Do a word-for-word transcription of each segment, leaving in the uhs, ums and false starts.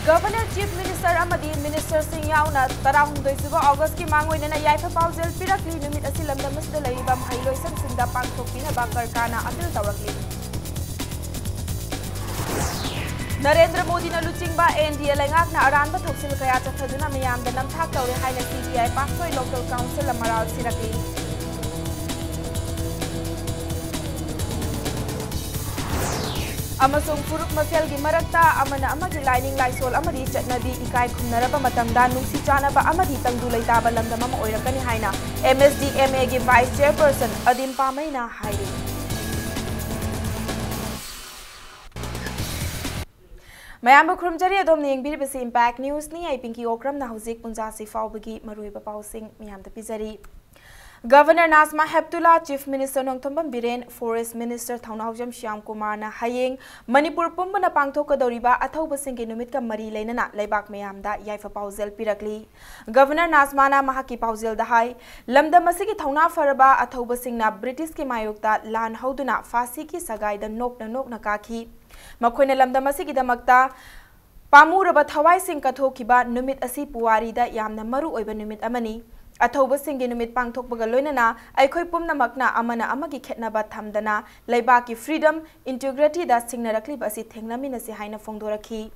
Governor, Chief Minister ꯑꯃꯗꯤ Ministerꯁꯤꯡ ꯌꯥꯎꯅ ꯇꯔꯥꯍꯨꯝꯗꯣꯏ ꯁꯨꯕ Augustꯀꯤ ꯃꯥꯡꯑꯣꯏꯅꯅ ꯌꯥꯏꯐ ꯄꯥꯎꯖꯦꯜ ꯄꯤꯔꯛꯂꯤ꯫ ꯅꯨꯃꯤꯠ ꯑꯁꯤ ꯂꯝꯗꯝ ꯑꯁꯤꯗ ꯂꯩꯔꯤꯕ ꯃꯍꯩꯂꯣꯏꯁꯪꯁꯤꯡꯗ ꯄꯥꯡꯊꯣꯛꯄꯤꯅꯕ ꯀꯔꯀꯥꯅ appeal ꯇꯧꯔꯛꯂꯤ꯫ ꯅꯔꯦꯟꯗ꯭ꯔ ꯃꯣꯗꯤꯅ ꯂꯨꯆꯤꯡꯕ NDA ꯂꯩꯉꯥꯛꯅ ꯑꯔꯥꯟꯕ ꯊꯧꯁꯤꯜ ꯀꯌꯥ ꯆꯠꯊꯗꯨꯅ ꯃꯤꯌꯥꯝꯗ ꯅꯝꯊꯥꯛ ꯇꯧꯔꯦ ꯍꯥꯏꯅ CPI ꯄꯥꯛꯁꯣꯏ Local Councilꯅ ꯃꯔꯥꯜ ꯁꯤꯔꯛꯂꯤ꯫ ꯑꯃꯁꯨꯡ ꯐꯨꯔꯨꯞ ꯃꯁꯦꯜꯒꯤ ꯃꯔꯛꯇ ꯑꯃꯅ ꯑꯃꯒꯤ ꯂꯥꯏꯅꯤꯡ ꯂꯥꯏꯁꯣꯜ ꯑꯃꯗꯤ ꯆꯠꯅꯕꯤ ꯏꯀꯥꯏ ꯈꯨꯝꯅꯔꯕ ꯃꯇꯝꯗ ꯅꯨꯡꯁꯤ ꯆꯥꯟꯅꯕ ꯑꯃꯗꯤ ꯇꯪꯗꯨ ꯂꯩꯇꯥꯕ ꯂꯝꯗꯝ ꯑꯃ ꯑꯣꯏꯔꯛꯀꯅꯤ ꯍꯥꯏꯅ MSDMAꯒꯤ Vice Chairperson ꯑꯗꯤꯟ ꯄꯥꯃꯩꯅ ꯍꯥꯏꯔꯤ꯫ ꯃꯌꯥꯝꯕꯨ ꯈꯨꯔꯨꯝꯖꯔꯤ꯫ ꯑꯗꯣꯝꯅ ꯌꯦꯡꯕꯤꯔꯤꯕꯁꯤ Impact Newsꯅꯤ꯫ ꯑꯩ ꯄꯤꯡꯀꯤ ꯑꯣꯀ꯭ꯔꯝꯅ ꯍꯧꯖꯤꯛ ꯄꯨꯡꯖꯥꯁꯤ ꯐꯥꯎꯕꯒꯤ ꯃꯔꯨꯑꯣꯏꯕ ꯄꯥꯎꯁꯤꯡ ꯃꯌꯥꯝꯗ ꯄꯤꯖꯔꯤ꯫ Governor ꯅꯥꯖꯃꯥ ꯍꯦꯞꯇꯨꯂꯥ, Chief Minister Nongthombam Biren, Forest Minister ꯊꯧꯅꯥꯎꯖꯝ ꯁ꯭ꯌꯥꯝ ꯀꯨꯃꯥꯔꯅ ꯍꯌꯦꯡ ꯃꯅꯤꯄꯨꯔ ꯄꯨꯝꯕꯅ ꯄꯥꯡꯊꯣꯛꯀꯗꯧꯔꯤꯕ ꯑꯊꯧꯕꯁꯤꯡꯒꯤ ꯅꯨꯃꯤꯠꯀ ꯃꯔꯤ ꯂꯩꯅꯅ ꯂꯩꯕꯥꯛ ꯃꯌꯥꯝꯗ ꯌꯥꯏꯐ ꯄꯥꯎꯖꯦꯜ ꯄꯤꯔꯛꯂꯤ꯫ Governor ꯅꯥꯖꯃꯥꯅ ꯃꯍꯥꯛꯀꯤ ꯄꯥꯎꯖꯦꯜꯗ ꯍꯥꯏ, ꯂꯝꯗꯝ ꯑꯁꯤꯒꯤ ꯊꯧꯅꯥ ꯐꯔꯕ ꯑꯊꯧꯕꯁꯤꯡꯅ Britishꯀꯤ ꯃꯥꯌꯣꯛꯇ ꯂꯥꯟ ꯍꯧꯗꯨꯅ ꯐꯥꯁꯤꯒꯤ ꯁꯒꯥꯏꯗ ꯅꯣꯛꯅ ꯅꯣꯛꯅ ꯀꯥꯈꯤ꯫ ꯃꯈꯣꯏꯅ ꯂꯝꯗꯝ ꯑꯁꯤꯒꯤꯗꯃꯛꯇ ꯄꯥꯝꯃꯨꯔꯕ ꯊꯋꯥꯏꯁꯤꯡ ꯀꯠꯊꯣꯛꯈꯤꯕ ꯅꯨꯃꯤꯠ ꯑꯁꯤ ꯄꯨꯋꯥꯔꯤꯗ ꯌꯥꯝꯅ ꯃꯔꯨ ꯑꯣꯏꯕ ꯅꯨꯃꯤꯠ ꯑꯃꯅꯤ꯫ ꯑꯊꯧꯕꯁꯤꯡꯒꯤ ꯅꯨꯃꯤꯠ ꯄꯥꯡꯊꯣꯛꯄꯒ ꯂꯣꯏꯅꯅ ꯑꯩꯈꯣꯏ ꯄꯨꯝꯅꯃꯛꯅ ꯑꯃꯅ ꯑꯃꯒꯤ ꯈꯦꯠꯅꯕ ꯊꯝꯗꯅ ꯂꯩꯕꯥꯛꯀꯤ freedom, integrityꯗ ꯁꯤꯡꯅꯔꯛꯂꯤꯕ ꯑꯁꯤ ꯊꯦꯡꯅꯃꯤꯟꯅꯁꯤ ꯍꯥꯏꯅ ꯐꯣꯡꯗꯣꯔꯛꯈꯤ꯫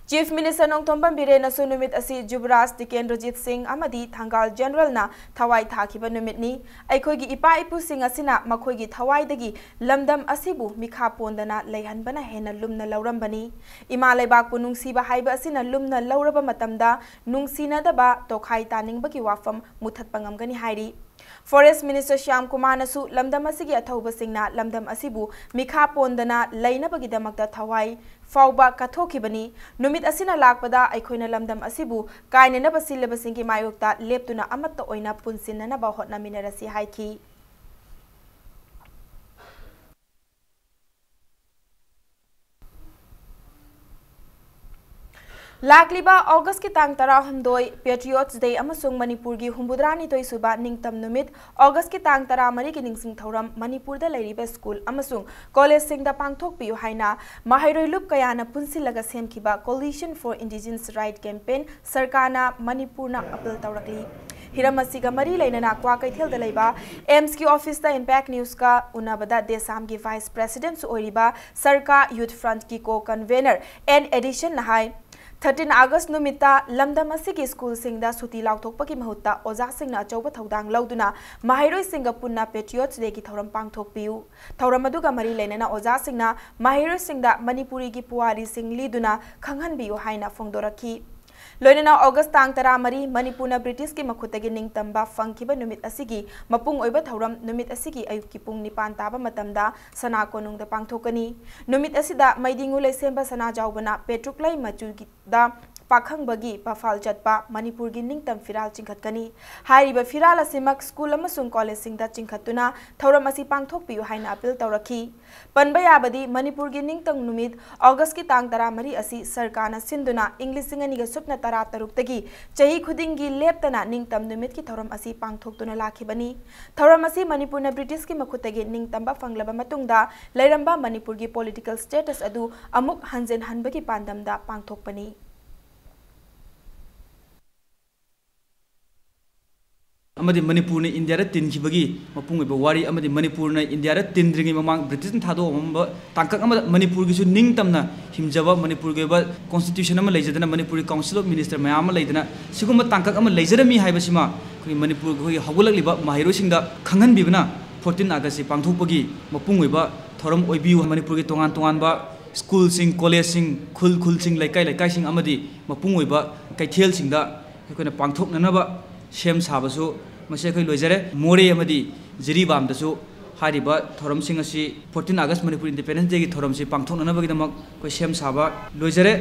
Chief Minister ꯅꯣꯡꯊꯣꯝꯕꯝ ꯕꯤꯔꯦꯟꯅꯁꯨ ꯅꯨꯃꯤꯠ ꯑꯁꯤ ꯖꯨꯕꯔꯥꯖ ꯇꯤꯀꯦꯟꯗ꯭ꯔꯖꯤꯠ ꯁꯤꯡ ꯑꯃꯗꯤ ꯊꯪꯒꯥꯜ Generalꯅ ꯊꯋꯥꯏ ꯊꯥꯈꯤꯕ ꯅꯨꯃꯤꯠꯅꯤ꯫ ꯑꯩꯈꯣꯏꯒꯤ ꯏꯄꯥ ꯏꯄꯨꯁꯤꯡ ꯑꯁꯤꯅ ꯃꯈꯣꯏꯒꯤ ꯊꯋꯥꯏꯗꯒꯤ ꯂꯝꯗꯝ ꯑꯁꯤꯕꯨ ꯃꯤꯈꯥ ꯄꯣꯟꯗꯅ ꯂꯩꯍꯟꯕꯅ ꯍꯦꯟꯅ ꯂꯨꯝꯅ ꯂꯧꯔꯝꯕꯅꯤ꯫ ꯏꯃꯥ ꯂꯩꯕꯥꯛꯄꯨ ꯅꯨꯡꯁꯤꯕ ꯍꯥꯏꯕ ꯑꯁꯤꯅ ꯂꯨꯝꯅ ꯂꯧꯔꯕ ꯃꯇꯝꯗ ꯅꯨꯡꯁꯤꯅꯗꯕ, ꯇꯣꯈꯥꯏ ꯇꯥꯅꯤꯡꯕꯒꯤ ꯋꯥꯐꯝ ꯃꯨꯊꯠꯄ ꯉꯝꯒꯅꯤ ꯍꯥꯏꯔꯤ꯫ Forest Minister ꯁ꯭ꯌꯥꯝ ꯀꯨꯃꯥꯔꯅꯁꯨ ꯂꯝꯗꯝ ꯑꯁꯤꯒꯤ ꯑꯊꯧꯕꯁꯤꯡꯅ ꯂꯝꯗꯝ ꯑꯁꯤꯕꯨ ꯃꯤꯈꯥ ꯄꯣꯟꯗꯅ ꯂꯩꯅꯕꯒꯤꯗꯃꯛꯇ ꯊꯋꯥꯏ ꯐꯥꯎꯕ ꯀꯠꯊꯣꯛꯈꯤꯕꯅꯤ꯫ ꯅꯨꯃꯤꯠ ꯑꯁꯤꯅ ꯂꯥꯛꯄꯗ ꯑꯩꯈꯣꯏꯅ ꯂꯝꯗꯝ ꯑꯁꯤꯕꯨ ꯀꯥꯏꯅꯅꯕ ꯁꯤꯜꯂꯕꯁꯤꯡꯒꯤ ꯃꯥꯌꯣꯛꯇ ꯂꯦꯞꯇꯨꯅ ꯑꯃꯠꯇ ꯑꯣꯏꯅ ꯄꯨꯟꯁꯤꯟꯅꯅꯕ ꯍꯣꯠꯅꯃꯤꯟꯅꯔꯁꯤ ꯍꯥꯏꯈꯤ꯫ ꯂꯥꯛꯂꯤꯕ ꯑꯣꯒꯁꯀꯤ ꯇꯥꯡ ꯇꯔꯥꯍꯨꯝꯗꯣꯏ Patriots Day ꯑꯃꯁꯨꯡ ꯃꯅꯤꯄꯨꯔꯒꯤ ꯍꯨꯝꯐꯨꯇꯔꯥꯅꯤꯊꯣꯏ ꯁꯨꯕ ꯅꯤꯡꯇꯝ ꯅꯨꯃꯤꯠ, ꯑꯣꯒꯁꯀꯤ ꯇꯥꯡ ꯇꯔꯥꯃꯔꯤꯒꯤ ꯅꯤꯡꯁꯤꯡ ꯊꯧꯔꯝ ꯃꯅꯤꯄꯨꯔꯗ ꯂꯩꯔꯤꯕ ꯁ꯭ꯀꯨꯜ ꯑꯃꯁꯨꯡ ꯀꯣꯂꯦꯖꯁꯤꯡꯗ ꯄꯥꯡꯊꯣꯛꯄꯤꯌꯨ ꯍꯥꯏꯅ ꯃꯍꯩꯔꯣꯏ ꯂꯨꯞ ꯀꯌꯥꯅ ꯄꯨꯟꯁꯤꯜꯂꯒ ꯁꯦꯝꯈꯤꯕ Coalition for Indigenous Right Campaign ꯁꯔꯀꯥꯔꯅ ꯃꯅꯤꯄꯨꯔꯅ ꯑꯄꯤꯜ ꯇꯧꯔꯛꯂꯤ꯫ ꯍꯤꯔꯝ ꯑꯁꯤꯒ ꯃꯔꯤ ꯂꯩꯅꯅ ꯀ꯭ꯋꯥꯀꯩꯊꯦꯜꯗ ꯂꯩꯕ ꯑꯦꯝꯁꯀꯤ ꯑꯣꯐꯤꯁꯇ Impact Newsꯀ ꯎꯅꯕꯗ ꯗꯦꯁꯥꯝꯒꯤ Vice Presidentꯁꯨ ꯑꯣꯏꯔꯤꯕ ꯁꯔꯀꯥ Youth Frontꯀꯤ Co-Convener N Additionꯅ ꯍꯥꯏ, thirteen August ꯅꯨꯃꯤꯠꯇ ꯂꯝꯗꯝ ꯑꯁꯤꯒꯤ ꯁ꯭ꯀꯨꯜꯁꯤꯡꯗ ꯁꯨꯇꯤ ꯂꯥꯎꯊꯣꯛꯄꯒꯤ ꯃꯍꯨꯠꯇ ꯑꯣꯖꯥꯁꯤꯡꯅ ꯑꯆꯧꯕ ꯊꯧꯗꯥꯡ ꯂꯧꯗꯨꯅ ꯃꯍꯩꯔꯣꯏꯁꯤꯡꯒ ꯄꯨꯟꯅ Patriots Dayꯒꯤ ꯊꯧꯔꯝ ꯄꯥꯡꯊꯣꯛꯄꯤꯌꯨ꯫ ꯊꯧꯔꯝ ꯑꯗꯨꯒ ꯃꯔꯤ ꯂꯩꯅꯅ ꯑꯣꯖꯥꯁꯤꯡꯅ ꯃꯍꯩꯔꯣꯏꯁꯤꯡꯗ ꯃꯅꯤꯄꯨꯔꯤꯒꯤ ꯄꯨꯋꯥꯔꯤꯁꯤꯡ ꯂꯤꯗꯨꯅ ꯈꯪꯍꯟꯕꯤꯌꯨ ꯍꯥꯏꯅ ꯐꯣꯡꯗꯣꯔꯛꯈꯤ꯫ ꯂꯣꯏꯅꯅ ꯑꯣꯒꯁ ꯇꯥꯡ ꯇꯔꯥꯃꯔꯤ ꯃꯅꯤꯄꯨꯔꯅ ꯕ꯭ꯔꯤꯇꯤꯁꯀꯤ ꯃꯈꯨꯠꯇꯒꯤ ꯅꯤꯡꯇꯝꯕ ꯐꯪꯈꯤꯕ ꯅꯨꯃꯤꯠ ꯑꯁꯤꯒꯤ ꯃꯄꯨꯡ ꯑꯣꯏꯕ ꯊꯧꯔꯝ ꯅꯨꯃꯤꯠ ꯑꯁꯤꯒꯤ ꯑꯌꯨꯛꯀꯤ ꯄꯨꯡ ꯅꯤꯄꯥꯟ ꯇꯥꯕ ꯃꯇꯝꯗ ꯁꯅꯥ ꯀꯣꯅꯨꯡꯗ ꯄꯥꯡꯊꯣꯛꯀꯅꯤ꯫ ꯅꯨꯃꯤꯠ ꯑꯁꯤꯗ ꯃꯩꯗꯤꯡꯉꯨ ꯂꯩꯁꯦꯝꯕ ꯁꯅꯥꯖꯥꯎꯕꯅ ꯄꯦꯇ꯭ꯔꯨꯛꯂꯩ ꯃꯆꯨꯒꯤꯗ ꯄꯥꯈꯪꯕꯒꯤ ꯄꯐꯥꯜ ꯆꯠꯄ ꯃꯅꯤꯄꯨꯔꯒꯤ ꯅꯤꯡꯇꯝ ꯐꯤꯔꯥꯜ ꯆꯤꯡꯈꯠꯀꯅꯤ꯫ ꯍꯥꯏꯔꯤꯕ ꯐꯤꯔꯥꯜ ꯑꯁꯤꯃꯛ ꯁ꯭ꯀꯨꯜ ꯑꯃꯁꯨꯡ ꯀꯣꯂꯦꯖꯁꯤꯡꯗ ꯆꯤꯡꯈꯠꯇꯨꯅ ꯊꯧꯔꯝ ꯑꯁꯤ ꯄꯥꯡꯊꯣꯛꯄꯤꯌꯨ ꯍꯥꯏꯅ ꯑꯄꯤꯜ ꯇꯧꯔꯛꯈꯤ꯫ ꯄꯟꯕ ꯌꯥꯕꯗꯤ, ꯃꯅꯤꯄꯨꯔꯒꯤ ꯅꯤꯡꯇꯝ ꯅꯨꯃꯤꯠ ꯑꯣꯒꯁꯀꯤ ꯇꯥꯡ ꯇꯔꯥꯃꯔꯤ ꯑꯁꯤ ꯁꯔꯀꯥꯔꯅ ꯁꯤꯟꯗꯨꯅ ꯏꯪ ꯂꯤꯁꯤꯡ ꯑꯅꯤꯒ ꯁꯨꯞꯅ ꯇꯔꯥ ꯇꯔꯨꯛꯇꯒꯤ ꯆꯍꯤ ꯈꯨꯗꯤꯡꯒꯤ ꯂꯦꯞꯇꯅ ꯅꯤꯡꯇꯝ ꯅꯨꯃꯤꯠꯀꯤ ꯊꯧꯔꯝ ꯑꯁꯤ ꯄꯥꯡꯊꯣꯛꯇꯨꯅ ꯂꯥꯛꯈꯤꯕꯅꯤ꯫ ꯊꯧꯔꯝ ꯑꯁꯤ ꯃꯅꯤꯄꯨꯔꯅ ꯕ꯭ꯔꯤꯇꯤꯁꯀꯤ ꯃꯈꯨꯠꯇꯒꯤ ꯅꯤꯡꯇꯝꯕ ꯐꯪꯂꯕ ꯃꯇꯨꯡꯗ ꯂꯩꯔꯝꯕ ꯃꯅꯤꯄꯨꯔꯒꯤ political status ꯑꯗꯨ ꯑꯃꯨꯛ ꯍꯟꯖꯤꯟ ꯍꯟꯕꯒꯤ ꯄꯥꯟꯗꯝꯗ ꯄꯥꯡꯊꯣꯛꯄꯅꯤ꯫ ꯑꯃꯗꯤ ꯃꯅꯤꯄꯨꯔꯅ ꯏꯟꯗꯤꯌꯥꯗ ꯇꯤꯟꯈꯤꯕꯒꯤ ꯃꯄꯨꯡ ꯑꯣꯏꯕ ꯋꯥꯔꯤ, ꯑꯃꯗꯤ ꯃꯅꯤꯄꯨꯔꯅ ꯏꯟꯗꯤꯌꯥꯗ ꯇꯤꯟꯗ꯭ꯔꯤꯉꯩ ꯃꯃꯥꯡ ꯕ꯭ꯔꯤꯇꯤꯁꯅ ꯊꯥꯗꯣꯛꯑꯝꯕ ꯇꯥꯡꯀꯛ ꯑꯃꯗ ꯃꯅꯤꯄꯨꯔꯒꯤꯁꯨ ꯅꯤꯡꯇꯝꯅ ꯍꯤꯡꯖꯕ, ꯃꯅꯤꯄꯨꯔꯒꯤ ꯑꯣꯏꯕ constitution ꯑꯃ ꯂꯩꯖꯗꯅ, ꯃꯅꯤꯄꯨꯔꯒꯤ Council of Minister ꯃꯌꯥꯝ ꯑꯃ ꯂꯩꯗꯅ, ꯁꯤꯒꯨꯝꯕ ꯇꯥꯡꯀꯛ ꯑꯃ ꯂꯩꯖꯔꯝꯃꯤ ꯍꯥꯏꯕꯁꯤꯃ ꯑꯩꯈꯣꯏꯒꯤ ꯃꯅꯤꯄꯨꯔꯒꯤ ꯑꯩꯈꯣꯏꯒꯤ ꯍꯧꯒꯠꯂꯛꯂꯤꯕ ꯃꯍꯩꯔꯣꯏꯁꯤꯡꯗ ꯈꯪꯍꯟꯕꯤꯕꯅ fourteen August ꯁꯤ ꯄꯥꯡꯊꯣꯛꯄꯒꯤ ꯃꯄꯨꯡ ꯑꯣꯏꯕ ꯊꯧꯔꯝ ꯑꯣꯏꯕꯤꯌꯨ꯫ ꯃꯅꯤꯄꯨꯔꯒꯤ ꯇꯣꯉꯥꯟ ꯇꯣꯉꯥꯟꯕ ꯁ꯭ꯀꯨꯜꯁꯤꯡ, ꯀꯣꯂꯦꯖꯁꯤꯡ, ꯈꯨꯜ ꯈꯨꯜꯁꯤꯡ, ꯂꯩꯀꯥꯏ ꯂꯩꯀꯥꯏꯁꯤꯡ ꯑꯃꯗꯤ ꯃꯄꯨꯡ ꯑꯣꯏꯕ ꯀꯩꯊꯦꯜꯁꯤꯡꯗ ꯑꯩꯈꯣꯏꯅ ꯄꯥꯡꯊꯣꯛꯅꯅꯕ ꯁꯦꯝ ꯁꯥꯕꯁꯨ ꯃꯁꯤ ꯑꯩꯈꯣꯏ ꯂꯣꯏꯖꯔꯦ꯫ ꯃꯣꯔꯦ ꯑꯃꯗꯤ ꯖꯤꯔꯤꯕꯥꯝꯗꯁꯨ ꯍꯥꯏꯔꯤꯕ ꯊꯧꯔꯝꯁꯤꯡ ꯑꯁꯤ fourteen August Manipur Independence Day ꯒꯤ ꯊꯧꯔꯝꯁꯤ ꯄꯥꯡꯊꯣꯛꯅꯅꯕꯒꯤꯗꯃꯛ ꯑꯩꯈꯣꯏ ꯁꯦꯝ ꯁꯥꯕ ꯂꯣꯏꯖꯔꯦ꯫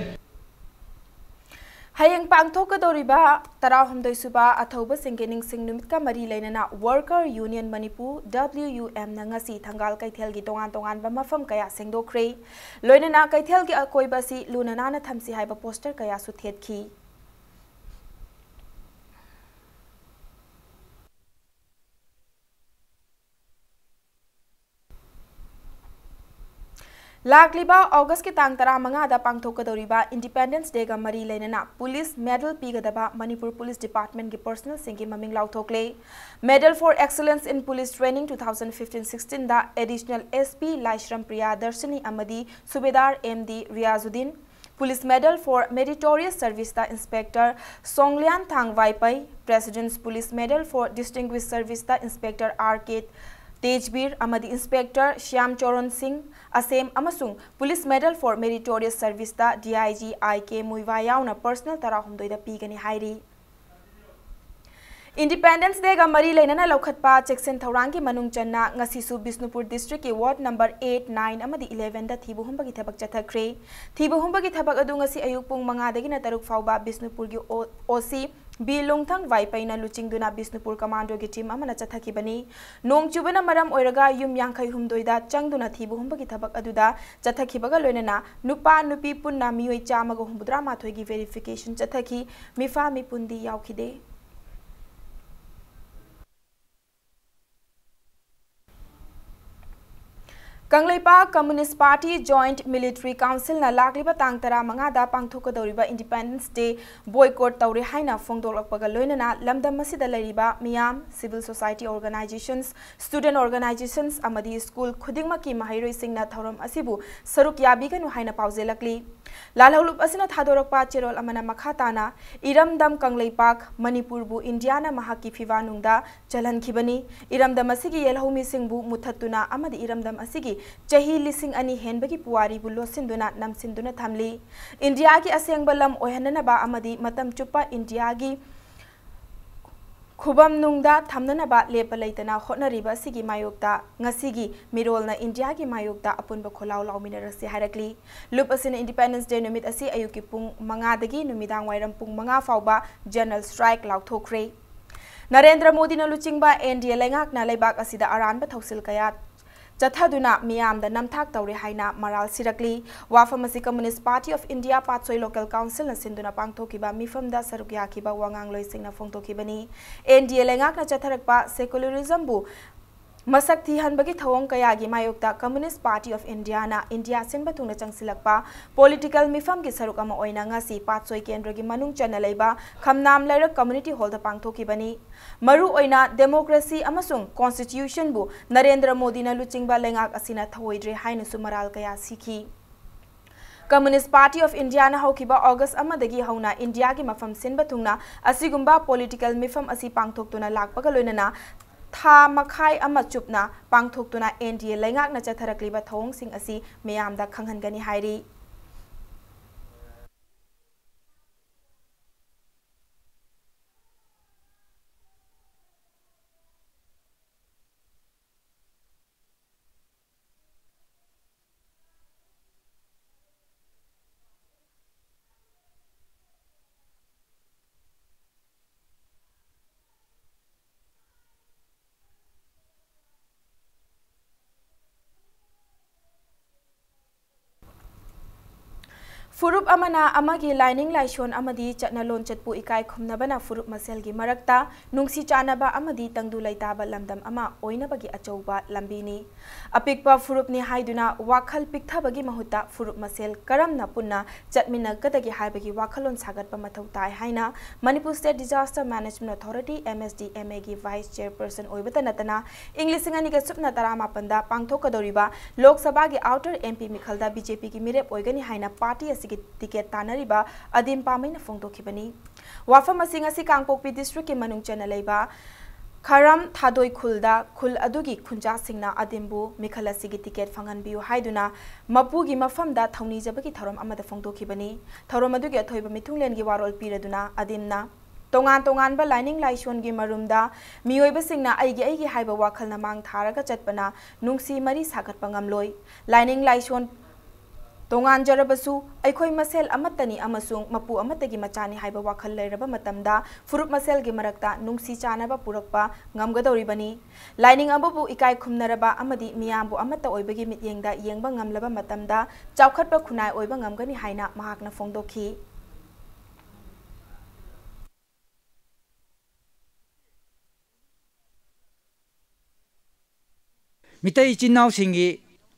ꯍꯌꯦꯡ ꯄꯥꯡꯊꯣꯛꯀꯗꯧꯔꯤꯕ ꯇꯔꯥꯍꯨꯝꯗꯣꯏ ꯁꯨꯕ ꯑꯊꯧꯕꯁꯤꯡꯒꯤ ꯅꯤꯡꯁꯤꯡ ꯅꯨꯃꯤꯠꯀ ꯃꯔꯤ ꯂꯩꯅꯅ Worker Union Manipur, W U M, ꯅ ꯉꯁꯤ ꯊꯪꯒꯥꯜ ꯀꯩꯊꯦꯜꯒꯤ ꯇꯣꯉꯥꯟ ꯇꯣꯉꯥꯟꯕ ꯃꯐꯝ ꯀꯌꯥ ꯁꯦꯡꯗꯣꯛꯈ꯭ꯔꯦ꯫ ꯂꯣꯏꯅꯅ ꯀꯩꯊꯦꯜꯒꯤ ꯑꯀꯣꯏꯕ ꯑꯁꯤ ꯂꯨꯅ ꯅꯥꯟꯅ ꯊꯝꯁꯤ ꯍꯥꯏꯕ ꯄꯣꯁꯇꯔ ꯀꯌꯥꯁꯨ ꯊꯦꯠꯈꯤ꯫ ꯂꯥꯛꯂꯤꯕ ꯑꯣꯒꯁꯀꯤ ꯇꯥꯡ ꯇꯔꯥꯃꯉꯥꯗ ꯄꯥꯡꯊꯣꯛꯀꯗꯧꯔꯤꯕ Independence Day ꯒ ꯃꯔꯤ ꯂꯩꯅꯅ Police Medal ꯄꯤꯒꯗꯕ ꯃꯅꯤꯄꯨꯔ Police Department ꯀꯤ personnel ꯁꯤꯡꯒꯤ ꯃꯃꯤꯡ ꯂꯥꯎꯊꯣꯛꯂꯦ꯫ Medal for Excellence in Police Training two thousand fifteen sixteen the Additional S P ꯂꯥꯏꯁ꯭ꯔꯝ ꯄ꯭ꯔꯤꯌꯥ ꯗꯔꯁꯤꯅꯤ ꯑꯃꯗꯤ ꯁꯨꯕꯦꯗꯥꯔ M D Riyazuddin, Police Medal for Meritorious Service ꯇ Inspector ꯁꯣꯡꯂꯤꯌꯥꯟ ꯊꯥꯡ ꯋꯥꯏꯄꯩ, President's Police Medal for Distinguished Service ꯇ Inspector R K ꯇꯦꯖꯕꯤꯔ ꯑꯃꯗꯤ Inspector Shyam ꯆꯣꯔꯟ ꯁꯤꯡ ꯑꯁꯦꯝ ꯑꯃꯁꯨꯡ Police Medal for Meritorious Service ꯇ D I G I K ꯃꯨꯏꯋꯥ ꯌꯥꯎꯅ personnel ꯇꯔꯥꯍꯨꯝꯗꯣꯏꯗ ꯄꯤꯒꯅꯤ ꯍꯥꯏꯔꯤ꯫ Independence Day ꯒ ꯃꯔꯤ ꯂꯩꯅꯅ ꯂꯧꯈꯠꯄ ꯆꯦꯛꯁꯤꯟ ꯊꯧꯔꯥꯡꯒꯤ ꯃꯅꯨꯡ ꯆꯟꯅ ꯉꯁꯤꯁꯨ ꯕꯤꯁꯅꯨꯄꯨꯔ district ꯀꯤ ward number eight, nine ꯑꯃꯗꯤ eleven ꯗ ꯊꯤꯕ ꯍꯨꯝꯕꯒꯤ ꯊꯕꯛ ꯆꯠꯊꯈ꯭ꯔꯦ꯫ ꯊꯤꯕ ꯍꯨꯝꯕꯒꯤ ꯊꯕꯛ ꯑꯗꯨ ꯉꯁꯤ ꯑꯌꯨꯛ ꯄꯨꯡ ꯃꯉꯥꯗꯒꯤꯅ ꯇꯔꯨꯛ ꯐꯥꯎꯕ ꯕꯤꯁꯅꯨꯄꯨꯔꯒꯤ O-, O C ꯕꯤ ꯂꯣꯡꯊꯪ ꯋꯥꯏꯄꯩꯅ ꯂꯨꯆꯤꯡꯗꯨꯅ ꯕꯤꯁꯅꯨꯄꯨꯔ commandoꯒꯤ team ꯑꯃꯅ ꯆꯠꯊꯈꯤꯕꯅꯤ꯫ ꯅꯣꯡ ꯆꯨꯕꯅ ꯃꯔꯝ ꯑꯣꯏꯔꯒ ꯌꯨꯝ ꯌꯥꯡꯈꯩ ꯍꯨꯝꯗꯣꯏꯗ ꯆꯪꯗꯨꯅ ꯊꯤꯕ ꯍꯨꯝꯕꯒꯤ ꯊꯕꯛ ꯑꯗꯨꯗ ꯆꯠꯊꯈꯤꯕꯒ ꯂꯣꯏꯅꯅ ꯅꯨꯄꯥ ꯅꯨꯄꯤ ꯄꯨꯟꯅ ꯃꯤꯑꯣꯏ ꯆꯥꯝꯃꯒ ꯍꯨꯝꯐꯨꯇꯔꯥ ꯃꯥꯊꯣꯏꯒꯤ verification ꯆꯠꯊꯈꯤ꯫ ꯃꯤꯐꯥ ꯃꯤꯄꯨꯟꯗꯤ ꯌꯥꯎꯈꯤꯗꯦ꯫ Kangleipak Communist Party Joint Military Councilꯅ ꯂꯥꯛꯂꯤꯕ ꯇꯥꯡ ꯇꯔꯥꯃꯉꯥꯗ ꯄꯥꯡꯊꯣꯛꯀꯗꯧꯔꯤꯕ Independence Day boycott ꯇꯧꯔꯦ ꯍꯥꯏꯅ ꯐꯣꯡꯗꯣꯛꯂꯛꯄꯒ ꯂꯣꯏꯅꯅ ꯂꯝꯗꯝ ꯑꯁꯤꯗ ꯂꯩꯔꯤꯕ ꯃꯤꯌꯥꯝ, civil society organizations, student organizations ꯑꯃꯗꯤ school ꯈꯨꯗꯤꯡꯃꯛꯀꯤ ꯃꯍꯩꯔꯣꯏꯁꯤꯡꯅ ꯊꯧꯔꯝ ꯑꯁꯤꯕꯨ ꯁꯔꯨꯛ ꯌꯥꯕꯤꯒꯅꯨ ꯍꯥꯏꯅ ꯄꯥꯎꯖꯦꯜꯂꯛꯂꯤ꯫ ꯂꯥꯜꯍꯧꯂꯨꯞ ꯑꯁꯤꯅ ꯊꯥꯗꯣꯔꯛꯄ ꯆꯦꯔꯣꯜ ꯑꯃꯅ ꯃꯈꯥ ꯇꯥꯅ ꯏꯔꯝꯗꯝ ꯀꯪꯂꯩꯄꯥꯛ ꯃꯅꯤꯄꯨꯔꯕꯨ ꯏꯟꯗꯤꯌꯥꯅ ꯃꯍꯥꯛꯀꯤ ꯐꯤꯕꯥꯅꯨꯡꯗ ꯆꯜꯍꯟꯈꯤꯕꯅꯤ꯫ ꯏꯔꯝꯗꯝ ꯑꯁꯤꯒꯤ ꯌꯦꯜꯍꯧꯃꯤꯁꯤꯡꯕꯨ ꯃꯨꯠꯊꯠꯇꯨꯅ ꯑꯃꯗꯤ ꯏꯔꯝꯗꯝ ꯑꯁꯤꯒꯤ ꯆꯍꯤ ꯂꯤꯁꯤꯡ ꯑꯅꯤ ꯍꯦꯟꯕꯒꯤ ꯄꯨꯋꯥꯔꯤꯕꯨ ꯂꯣꯠꯁꯤꯟꯗꯨꯅ ꯅꯝꯁꯤꯟꯗꯨꯅ ꯊꯝꯂꯤ꯫ ꯏꯟꯗꯤꯌꯥꯒꯤ ꯑꯁꯦꯡꯕ ꯂꯝ ꯑꯣꯏꯍꯟꯅꯅꯕ ꯑꯃꯗꯤ ꯃꯇꯝ ꯆꯨꯞꯄ ꯏꯟꯗꯤꯌꯥꯒꯤ ꯈꯨꯕꯝ ꯅꯨꯡꯗ ꯊꯝꯅꯅꯕ ꯂꯦꯞꯄ ꯂꯩꯇꯅ ꯍꯣꯠꯅꯔꯤꯕ ꯑꯁꯤꯒꯤ ꯃꯥꯌꯣꯛꯇ ꯉꯁꯤꯒꯤ ꯃꯤꯔꯣꯜꯅ ꯏꯟꯗꯤꯌꯥꯒꯤ ꯃꯥꯌꯣꯛꯇ ꯑꯄꯨꯟꯕ ꯈꯣꯜꯂꯥꯎ ꯂꯥꯎꯃꯤꯟꯅꯔꯁꯤ ꯍꯥꯏꯔꯛꯂꯤ꯫ ꯂꯨꯞ ꯑꯁꯤꯅ Independence Day ꯅꯨꯃꯤꯠ ꯑꯁꯤ ꯑꯌꯨꯛꯀꯤ ꯄꯨꯡ ꯃꯉꯥꯗꯒꯤ ꯅꯨꯃꯤꯗꯥꯡ ꯋꯥꯏꯔꯝ ꯄꯨꯡ ꯃꯉꯥ ꯐꯥꯎꯕ general strike ꯂꯥꯎꯊꯣꯛꯈ꯭ꯔꯦ꯫ ꯅꯔꯦꯟꯗ꯭ꯔ ꯃꯣꯗꯤꯅ ꯂꯨꯆꯤꯡꯕ N D A ꯂꯩꯉꯥꯛꯅ ꯂꯩꯕꯥꯛ ꯑꯁꯤꯗ ꯑꯔꯥꯟꯕ ꯊꯧꯁꯤꯜ ꯀꯌꯥ ꯆꯠꯊꯗꯨꯅ ꯃꯤꯌꯥꯝꯗ ꯅꯝꯊꯥꯛ ꯇꯧꯔꯦ ꯍꯥꯏꯅ ꯃꯔꯥꯜ ꯁꯤꯔꯛꯂꯤ꯫ ꯋꯥꯐꯝ ꯑꯁꯤ Communist Party of India Patsoi local councilꯅ ꯁꯤꯟꯗꯨꯅ ꯄꯥꯡꯊꯣꯛꯈꯤꯕ ꯃꯤꯐꯝꯗ ꯁꯔꯨꯛ ꯌꯥꯈꯤꯕ ꯋꯥꯉꯥꯡꯂꯣꯏꯁꯤꯡꯅ ꯐꯣꯡꯗꯣꯛꯈꯤꯕꯅꯤ꯫ N D A ꯂꯩꯉꯥꯛꯅ ꯆꯠꯊꯔꯛꯄ secularismꯕꯨ ꯃꯁꯛ ꯊꯤꯍꯟꯕꯒꯤ ꯊꯧꯑꯣꯡ ꯀꯌꯥꯒꯤ ꯃꯥꯌꯣꯛꯇ Communist Party of Indiaꯅ ꯏꯟꯗꯤꯌꯥ ꯁꯤꯟꯕ ꯊꯨꯡꯅ ꯆꯪꯁꯤꯜꯂꯛꯄ political ꯃꯤꯐꯝꯒꯤ ꯁꯔꯨꯛ ꯑꯃ ꯑꯣꯏꯅ ꯉꯁꯤ ꯄꯥꯠꯁꯣꯏ ꯀꯦꯟꯗ꯭ꯔꯒꯤ ꯃꯅꯨꯡ ꯆꯟꯅ ꯂꯩꯕ ꯈꯝꯅꯥꯝ ꯂꯩꯔꯛ community hallꯗ ꯄꯥꯡꯊꯣꯛꯈꯤꯕꯅꯤ꯫ ꯃꯔꯨꯑꯣꯏꯅ democracy ꯑꯃꯁꯨꯡ constitutionꯕꯨ ꯅꯔꯦꯟꯗ꯭ꯔ ꯃꯣꯗꯤꯅ ꯂꯨꯆꯤꯡꯕ ꯂꯩꯉꯥꯛ ꯑꯁꯤꯅ ꯊꯧꯑꯣꯏꯗ꯭ꯔꯦ ꯍꯥꯏꯅꯁꯨ ꯃꯔꯥꯜ ꯀꯌꯥ ꯁꯤꯈꯤ꯫ Communist Party of Indiaꯅ ꯍꯧꯈꯤꯕ August ꯑꯃꯗꯒꯤ ꯍꯧꯅ ꯏꯟꯗꯤꯌꯥꯒꯤ ꯃꯐꯝ ꯁꯤꯟꯕ ꯊꯨꯡꯅ ꯑꯁꯤꯒꯨꯝꯕ political ꯃꯤꯐꯝ ꯑꯁꯤ ꯄꯥꯡꯊꯣꯛꯇꯨꯅ ꯂꯥꯛꯄꯒ ꯂꯣꯏꯅꯅ ꯊꯥ ꯃꯈꯥꯏ ꯑꯃ ꯆꯨꯞꯅ ꯄꯥꯡꯊꯣꯛꯇꯨꯅ N D A ꯂꯩꯉꯥꯛꯅ ꯆꯠꯊꯔꯛꯂꯤꯕ ꯊꯧꯑꯣꯡꯁꯤꯡ ꯑꯁꯤ ꯃꯤꯌꯥꯝꯗ ꯈꯪꯍꯟꯒꯅꯤ ꯍꯥꯏꯔꯤ꯫ ꯐꯨꯔꯨꯞ ꯑꯃꯅ ꯑꯃꯒꯤ ꯂꯥꯏꯅꯤꯡ ꯂꯥꯏꯁꯣꯟ ꯑꯃꯗꯤ ꯆꯠꯅ ꯂꯣꯟꯆꯠꯄꯨ ꯏꯀꯥꯏ ꯈꯨꯝꯅꯕꯅ ꯐꯨꯔꯨꯞ ꯃꯁꯦꯜꯒꯤ ꯃꯔꯛꯇ ꯅꯨꯡꯁꯤ ꯆꯥꯟꯅꯕ ꯑꯃꯗꯤ ꯇꯪꯗꯨ ꯂꯩꯇꯥꯕ ꯂꯝꯗꯝ ꯑꯃ ꯑꯣꯏꯅꯕꯒꯤ ꯑꯆꯧꯕ ꯂꯝꯕꯤꯅꯤ꯫ ꯑꯄꯤꯛꯄ ꯐꯨꯔꯨꯞꯅꯤ ꯍꯥꯏꯗꯨꯅ ꯋꯥꯈꯜ ꯄꯤꯛꯊꯕꯒꯤ ꯃꯍꯨꯠꯇ ꯐꯨꯔꯨꯞ ꯃꯁꯦꯜ ꯀꯔꯝꯅ ꯄꯨꯟꯅ ꯆꯠꯃꯤꯟꯅꯒꯗꯒꯦ ꯍꯥꯏꯕꯒꯤ ꯋꯥꯈꯜꯂꯣꯟ ꯁꯥꯒꯠꯄ ꯃꯊꯧ ꯇꯥꯏ ꯍꯥꯏꯅ Manipur State Disaster Management Authority, M S D M Aꯒꯤ Vice Chairperson ꯑꯣꯏꯕꯇ ꯅꯠꯇꯅ ꯏꯪ ꯂꯤꯁꯤꯡ ꯑꯅꯤꯒ ꯁꯨꯞꯅ ꯇꯔꯥꯃꯥꯄꯟꯗ ꯄꯥꯡꯊꯣꯛꯀꯗꯧꯔꯤꯕ ꯂꯣꯛ ꯁꯚꯥꯒꯤ outer M P ꯃꯤꯈꯜꯗ B J Pꯒꯤ ꯃꯤꯔꯦꯞ ꯑꯣꯏꯒꯅꯤ ꯍꯥꯏꯅ party ꯑꯁꯤꯒꯤ ticket ꯇꯥꯟꯅꯔꯤꯕ ꯑꯗꯤꯝ ꯄꯥꯝꯃꯩꯅ ꯐꯣꯡꯗꯣꯛꯈꯤꯕꯅꯤ꯫ ꯋꯥꯐꯝ ꯑꯁꯤ ꯉꯁꯤ ꯀꯥꯡꯄꯣꯛꯄꯤ districtꯀꯤ ꯃꯅꯨꯡ ꯆꯟꯅ ꯂꯩꯕ ꯈꯔꯝ ꯊꯥꯗꯣꯏ ꯈꯨꯜꯗ ꯈꯨꯜ ꯑꯗꯨꯒꯤ ꯈꯨꯟꯖꯥꯁꯤꯡꯅ ꯑꯗꯤꯝꯕꯨ ꯃꯤꯈꯜ ꯑꯁꯤꯒꯤ ticket ꯐꯪꯍꯟꯕꯤꯌꯨ ꯍꯥꯏꯗꯨꯅ ꯃꯄꯨꯒꯤ ꯃꯐꯝꯗ ꯊꯧꯅꯤꯖꯕꯒꯤ ꯊꯧꯔꯝ ꯑꯃꯗ ꯐꯣꯡꯗꯣꯛꯈꯤꯕꯅꯤ꯫ ꯊꯧꯔꯝ ꯑꯗꯨꯒꯤ ꯑꯊꯣꯏꯕ ꯃꯤꯊꯨꯡꯂꯦꯟꯒꯤ ꯋꯥꯔꯣꯜ ꯄꯤꯔꯗꯨꯅ ꯑꯗꯤꯝꯅ ꯇꯣꯉꯥꯟ ꯇꯣꯉꯥꯟꯕ ꯂꯥꯏꯅꯤꯡ ꯂꯥꯏꯁꯣꯟꯒꯤ ꯃꯔꯨꯝꯗ ꯃꯤꯑꯣꯏꯕꯁꯤꯡꯅ ꯑꯩꯒꯤ ꯑꯩꯒꯤ ꯍꯥꯏꯕ ꯋꯥꯈꯜꯅ ꯃꯥꯡ ꯊꯥꯔꯒ ꯆꯠꯄꯅ ꯅꯨꯡꯁꯤ ꯃꯔꯤ ꯁꯥꯒꯠꯄ ꯉꯝꯂꯣꯏ꯫ ꯂꯥꯏꯅꯤꯡ ꯂꯥꯏꯁꯣꯟ ꯇꯣꯉꯥꯟꯖꯔꯕꯁꯨ ꯑꯩꯈꯣꯏ ꯃꯁꯦꯜ ꯑꯃꯠꯇꯅꯤ ꯑꯃꯁꯨꯡ ꯃꯄꯨ ꯑꯃꯠꯇꯒꯤ ꯃꯆꯥꯅꯤ ꯍꯥꯏꯕ ꯋꯥꯈꯜ ꯂꯩꯔꯕ ꯃꯇꯝꯗ ꯐꯨꯔꯨꯞ ꯃꯁꯦꯜꯒꯤ ꯃꯔꯛꯇ ꯅꯨꯡꯁꯤ ꯆꯥꯟꯅꯕ ꯄꯨꯔꯛꯄ ꯉꯝꯒꯗꯧꯔꯤꯕꯅꯤ꯫ ꯂꯥꯏꯅꯤꯡ ꯑꯃꯕꯨ ꯏꯀꯥꯏ ꯈꯨꯝꯅꯔꯕ ꯑꯃꯗꯤ ꯃꯤꯌꯥꯝꯕꯨ ꯑꯃꯠꯇ ꯑꯣꯏꯕꯒꯤ ꯃꯤꯠꯌꯦꯡꯗ ꯌꯦꯡꯕ ꯉꯝꯂꯕ ꯃꯇꯝꯗ ꯆꯥꯎꯈꯠꯄ ꯈꯨꯟꯅꯥꯏ ꯑꯣꯏꯕ ꯉꯝꯒꯅꯤ ꯍꯥꯏꯅ ꯃꯍꯥꯛꯅ ꯐꯣꯡꯗꯣꯛꯈꯤ꯫ ꯃꯤꯇꯩ ꯏꯆꯤꯟ ꯏꯅꯥꯎꯁꯤꯡꯒꯤ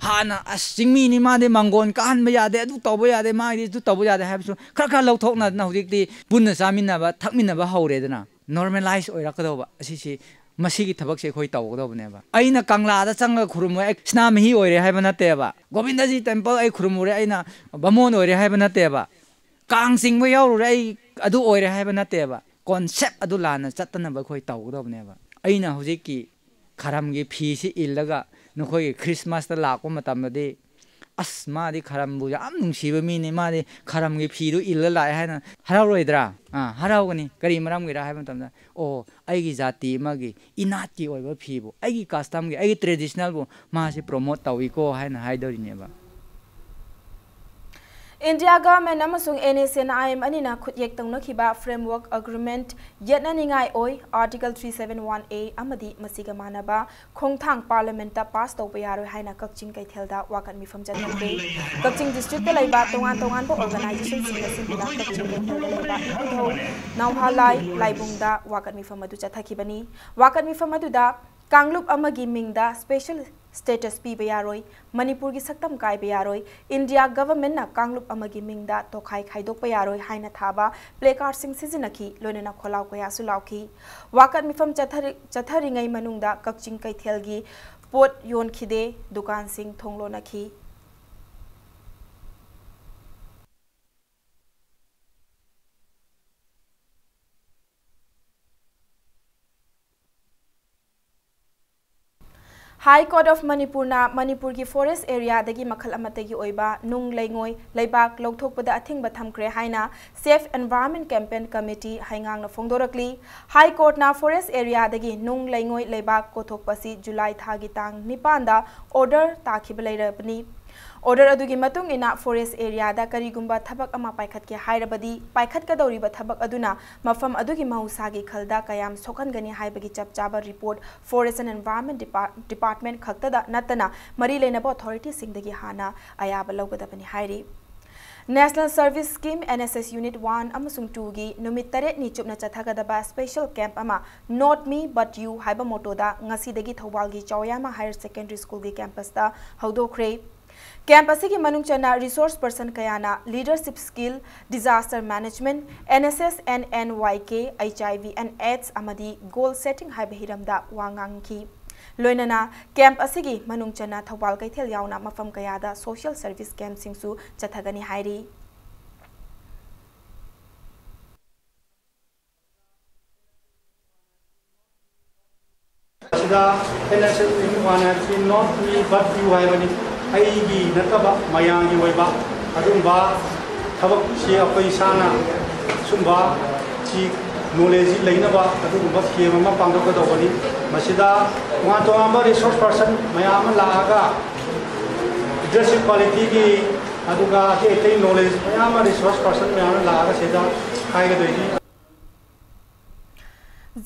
ꯍꯥꯟꯅ ꯑꯁ ꯆꯤꯡꯃꯤꯅꯤ ꯃꯥꯗꯤ ꯃꯥꯡꯒꯣꯟ ꯀꯥꯍꯟꯕ ꯌꯥꯗꯦ, ꯑꯗꯨ ꯇꯧꯕ ꯌꯥꯗꯦ, ꯃꯥꯒꯤꯗꯤ ꯑꯗꯨ ꯇꯧꯕ ꯌꯥꯗꯦ ꯍꯥꯏꯕꯁꯨ ꯈꯔ ꯈꯔ ꯂꯧꯊꯣꯛꯅꯗꯅ ꯍꯧꯖꯤꯛꯇꯤ ꯄꯨꯟꯅ ꯆꯥꯃꯤꯟꯅꯕ ꯊꯛꯃꯤꯟꯅꯕ ꯍꯧꯔꯦꯗꯅ꯫ Normalise ꯑꯣꯏꯔꯛꯀꯗꯧꯕ ꯑꯁꯤꯁꯤ, ꯃꯁꯤꯒꯤ ꯊꯕꯛꯁꯦ ꯑꯩꯈꯣꯏ ꯇꯧꯒꯗꯧꯕꯅꯦꯕ꯫ ꯑꯩꯅ ꯀꯪꯂꯥꯗ ꯆꯪꯉꯒ ꯈꯨꯔꯨꯝꯃꯨꯔꯦ, ꯑꯩ ꯁꯅꯥꯃꯍꯤ ꯑꯣꯏꯔꯦ ꯍꯥꯏꯕ ꯅꯠꯇꯦꯕ꯫ ꯒꯣꯕꯤꯟꯗꯖꯤ temple ꯑꯩ ꯈꯨꯔꯨꯝꯃꯨꯔꯦ, ꯑꯩꯅ ꯕꯥꯃꯣꯟ ꯑꯣꯏꯔꯦ ꯍꯥꯏꯕ ꯅꯠꯇꯦꯕ꯫ ꯀꯥꯡ ꯆꯤꯡꯕ ꯌꯥꯎꯔꯨꯔꯦ, ꯑꯩ ꯑꯗꯨ ꯑꯣꯏꯔꯦ ꯍꯥꯏꯕ ꯅꯠꯇꯦꯕ꯫ Concept ꯑꯗꯨ ꯂꯥꯟꯅ ꯆꯠꯇꯅꯕ ꯑꯩꯈꯣꯏ ꯇꯧꯒꯗꯧꯕꯅꯦꯕ꯫ ꯑꯩꯅ ꯍꯧꯖꯤꯛꯀꯤ ꯈꯔꯝꯒꯤ ꯐꯤꯁꯤ ꯏꯜꯂꯒ ꯅꯈꯣꯏꯒꯤ Christmasꯇ ꯂꯥꯛꯄ ꯃꯇꯝꯗꯗꯤ, "ꯑꯁ, ꯃꯥꯗꯤ ꯈꯔꯝꯕꯨ ꯌꯥꯝ ꯅꯨꯡꯁꯤꯕ ꯃꯤꯅꯤ, ꯃꯥꯗꯤ ꯈꯔꯝꯒꯤ ꯐꯤꯗꯨ ꯏꯜꯂ ꯂꯥꯛꯑꯦ" ꯍꯥꯏꯅ ꯍꯔꯥꯎꯔꯣꯏꯗ꯭ꯔꯥ? ꯑꯥ, ꯍꯔꯥꯎꯒꯅꯤ꯫ ꯀꯔꯤ ꯃꯔꯝꯒꯤꯔ ꯍꯥꯏꯕ ꯃꯇꯝꯗ, "ꯑꯣ, ꯑꯩꯒꯤ ꯖꯥꯇꯤ ꯑꯃꯒꯤ ꯏꯅꯥꯠꯀꯤ ꯑꯣꯏꯕ ꯐꯤꯕꯨ, ꯑꯩꯒꯤ customeꯒꯤ, ꯑꯩꯒꯤ traditionalꯕꯨ ꯃꯥꯁꯤ promote ꯇꯧꯏꯀꯣ" ꯍꯥꯏꯅ ꯍꯥꯏꯗꯧꯔꯤꯅꯦꯕ꯫ ꯏꯟꯗꯤꯌꯥ ꯒꯚꯔꯟꯃꯦꯟꯠ ꯑꯃꯁꯨꯡ NSCN-IM ꯑꯅꯤꯅ ꯈꯨꯠꯌꯦꯛ ꯇꯧꯅꯈꯤꯕ Framework Agreement ꯌꯦꯠꯅꯅꯤꯡꯉꯥꯏ ꯑꯣꯏ, Article three seven one A ꯑꯃꯗꯤ ꯃꯁꯤꯒ ꯃꯥꯟꯅꯕ ꯈꯣꯡꯊꯥꯡ ꯄꯥꯔꯂꯤꯌꯥꯃꯦꯟꯠꯇ ꯄꯥꯁ ꯇꯧꯕ ꯌꯥꯔꯣꯏ ꯍꯥꯏꯅ ꯀꯛꯆꯤꯡ ꯀꯩꯊꯦꯜꯗ ꯋꯥꯀꯠ ꯃꯤꯐꯝ ꯆꯠꯊꯈ꯭ꯔꯦ꯫ ꯀꯛꯆꯤꯡ ꯗꯤꯁꯇ꯭ꯔꯤꯛꯇ ꯂꯩꯕ ꯇꯣꯉꯥꯟ ꯇꯣꯉꯥꯟꯕ organisationꯁꯤꯡꯅ ꯁꯤꯟꯗꯨꯅ ꯀꯛꯆꯤꯡ ꯀꯩꯊꯦꯜꯗ ꯂꯩꯕ ꯏꯕꯨꯙꯧ ꯅꯥꯎꯍꯥꯂꯥꯏ ꯂꯥꯏꯕꯨꯡꯗ ꯋꯥꯀꯠ ꯃꯤꯐꯝ ꯑꯗꯨ ꯆꯠꯊꯈꯤꯕꯅꯤ꯫ ꯋꯥꯀꯠ ꯃꯤꯐꯝ ꯑꯗꯨꯗ ꯀꯥꯡꯂꯨꯞ ꯑꯃꯒꯤ ꯃꯤꯡꯗ special status ꯄꯤꯕ ꯌꯥꯔꯣꯏ, ꯃꯅꯤꯄꯨꯔꯒꯤ ꯁꯛꯇꯝ ꯀꯥꯏꯕ ꯌꯥꯔꯣꯏ, ꯏꯟꯗꯤꯌꯥ ꯒꯚꯔꯟꯃꯦꯟꯠꯅ ꯀꯥꯡꯂꯨꯞ ꯑꯃꯒꯤ ꯃꯤꯡꯗ ꯇꯣꯈꯥꯏ ꯈꯥꯏꯗꯣꯛꯄ ꯌꯥꯔꯣꯏ ꯍꯥꯏꯅ ꯊꯥꯕ placardꯁꯤꯡ ꯁꯤꯖꯤꯟꯅꯈꯤ, ꯂꯣꯏꯅꯅ ꯈꯣꯜꯂꯥꯎ ꯀꯌꯥꯁꯨ ꯂꯥꯎꯈꯤ꯫ ꯋꯥꯀꯠ ꯃꯤꯐꯝ ꯆꯠꯊꯔꯤ-, ꯆꯠꯊꯔꯤꯉꯩ ꯃꯅꯨꯡꯗ ꯀꯛꯆꯤꯡ ꯀꯩꯊꯦꯜꯒꯤ ꯄꯣꯠ ꯌꯣꯟꯈꯤꯗꯦ, ꯗꯨꯀꯥꯟꯁꯤꯡ ꯊꯣꯡ ꯂꯣꯟꯅꯈꯤ꯫ High Court of Manipurꯅ ꯃꯅꯤꯄꯨꯔꯒꯤ forest areaꯗꯒꯤ ꯃꯈꯜ ꯑꯃꯠꯇꯒꯤ ꯑꯣꯏꯕ ꯅꯨꯡ ꯂꯩꯉꯣꯏ ꯂꯩꯕꯥꯛ ꯂꯧꯊꯣꯛꯄꯗ ꯑꯊꯤꯡꯕ ꯊꯝꯈ꯭ꯔꯦ ꯍꯥꯏꯅ Safe Environment Campaign Committee ꯍꯩꯉꯥꯡꯅ ꯐꯣꯡꯗꯣꯔꯛꯂꯤ꯫ High Courtꯅ forest areaꯗꯒꯤ ꯅꯨꯡ ꯂꯩꯉꯣꯏ ꯂꯩꯕꯥꯛ ꯀꯣꯊꯣꯛꯄ ꯑꯁꯤ July ꯊꯥꯒꯤ ꯇꯥꯡ ꯅꯤꯄꯥꯟꯗ order ꯇꯥꯈꯤꯕ ꯂꯩꯔꯕꯅꯤ꯫ Order ꯑꯗꯨꯒꯤ ꯃꯇꯨꯡ ꯏꯟꯅ forest areaꯗ ꯀꯔꯤꯒꯨꯝꯕ ꯊꯕꯛ ꯑꯃ ꯄꯥꯏꯈꯠꯀꯦ ꯍꯥꯏꯔꯕꯗꯤ, ꯄꯥꯏꯈꯠꯀꯗꯧꯔꯤꯕ ꯊꯕꯛ ꯑꯗꯨꯅ ꯃꯐꯝ ꯑꯗꯨꯒꯤ ꯃꯍꯧꯁꯥꯒꯤ ꯈꯜꯗ ꯀꯌꯥꯝ ꯁꯣꯛꯍꯟꯒꯅꯤ ꯍꯥꯏꯕꯒꯤ ꯆꯞ ꯆꯥꯕ report Forest and Environment Depart-, Department ꯈꯛꯇꯗ ꯅꯠꯇꯅ ꯃꯔꯤ ꯂꯩꯅꯕ authorityꯁꯤꯡꯗꯒꯤ ꯍꯥꯟꯅ ꯑꯌꯥꯕ ꯂꯧꯒꯗꯕꯅꯤ ꯍꯥꯏꯔꯤ꯫ National Service Scheme N S S Unit one ꯑꯃꯁꯨꯡ twoꯒꯤ ꯅꯨꯃꯤꯠ ꯇꯔꯦꯠꯅꯤ ꯆꯨꯞꯅ ꯆꯠꯊꯒꯗꯕ special camp ꯑꯃ Not Me But You ꯍꯥꯏꯕ mottoꯗ ꯉꯁꯤꯗꯒꯤ ꯊꯧꯕꯥꯜꯒꯤ ꯆꯥꯎꯌꯥꯃ Higher Secondary Schoolꯒꯤ campusꯇ ꯍꯧꯗꯣꯛꯈ꯭ꯔꯦ꯫ Camp ꯑꯁꯤꯒꯤ ꯃꯅꯨꯡ ꯆꯟꯅ resource person ꯀꯌꯥꯅ leadership skill, disaster management, N S S and N Y K, H I V and AIDS ꯑꯃꯗꯤ goal setting ꯍꯥꯏꯕ ꯍꯤꯔꯝꯗ ꯋꯥ ꯉꯥꯡꯈꯤ꯫ ꯂꯣꯏꯅꯅ camp ꯑꯁꯤꯒꯤ ꯃꯅꯨꯡ ꯆꯟꯅ ꯊꯧꯕꯥꯜ ꯀꯩꯊꯦꯜ ꯌꯥꯎꯅ ꯃꯐꯝ ꯀꯌꯥꯗ social service campꯁꯤꯡꯁꯨ ꯆꯠꯊꯒꯅꯤ ꯍꯥꯏꯔꯤ꯫ ꯁꯤꯗ N S S Unit one ꯍꯥꯏꯕꯁꯤ Not Me But You ꯍꯥꯏꯕꯅꯤ꯫ ꯑꯩꯒꯤ ꯅꯠꯇꯕ ꯃꯌꯥꯝꯒꯤ ꯑꯣꯏꯕ ꯑꯗꯨꯒꯨꯝꯕ ꯊꯕꯛꯁꯤ ꯑꯩꯈꯣꯏ ꯏꯁꯥꯅ ꯁꯨꯝꯕ ꯁꯤ knowledge ꯂꯩꯅꯕ ꯑꯗꯨꯒꯨꯝꯕ camp ꯑꯃ ꯄꯥꯡꯊꯣꯛꯀꯗꯧꯕꯅꯤ꯫ ꯃꯁꯤꯗ ꯇꯣꯉꯥꯟ ꯇꯣꯉꯥꯟꯕ resource person ꯃꯌꯥꯝ ꯑꯃ ꯂꯥꯛꯑꯒ leadership qualityꯒꯤ ꯑꯗꯨꯒ ꯑꯇꯩ ꯑꯇꯩ knowledge ꯃꯌꯥꯝ ꯑꯃ resource person ꯃꯌꯥꯝ ꯑꯃ ꯂꯥꯛꯑꯒ ꯁꯤꯗ ꯍꯥꯏꯒꯗꯣꯏꯅꯤ꯫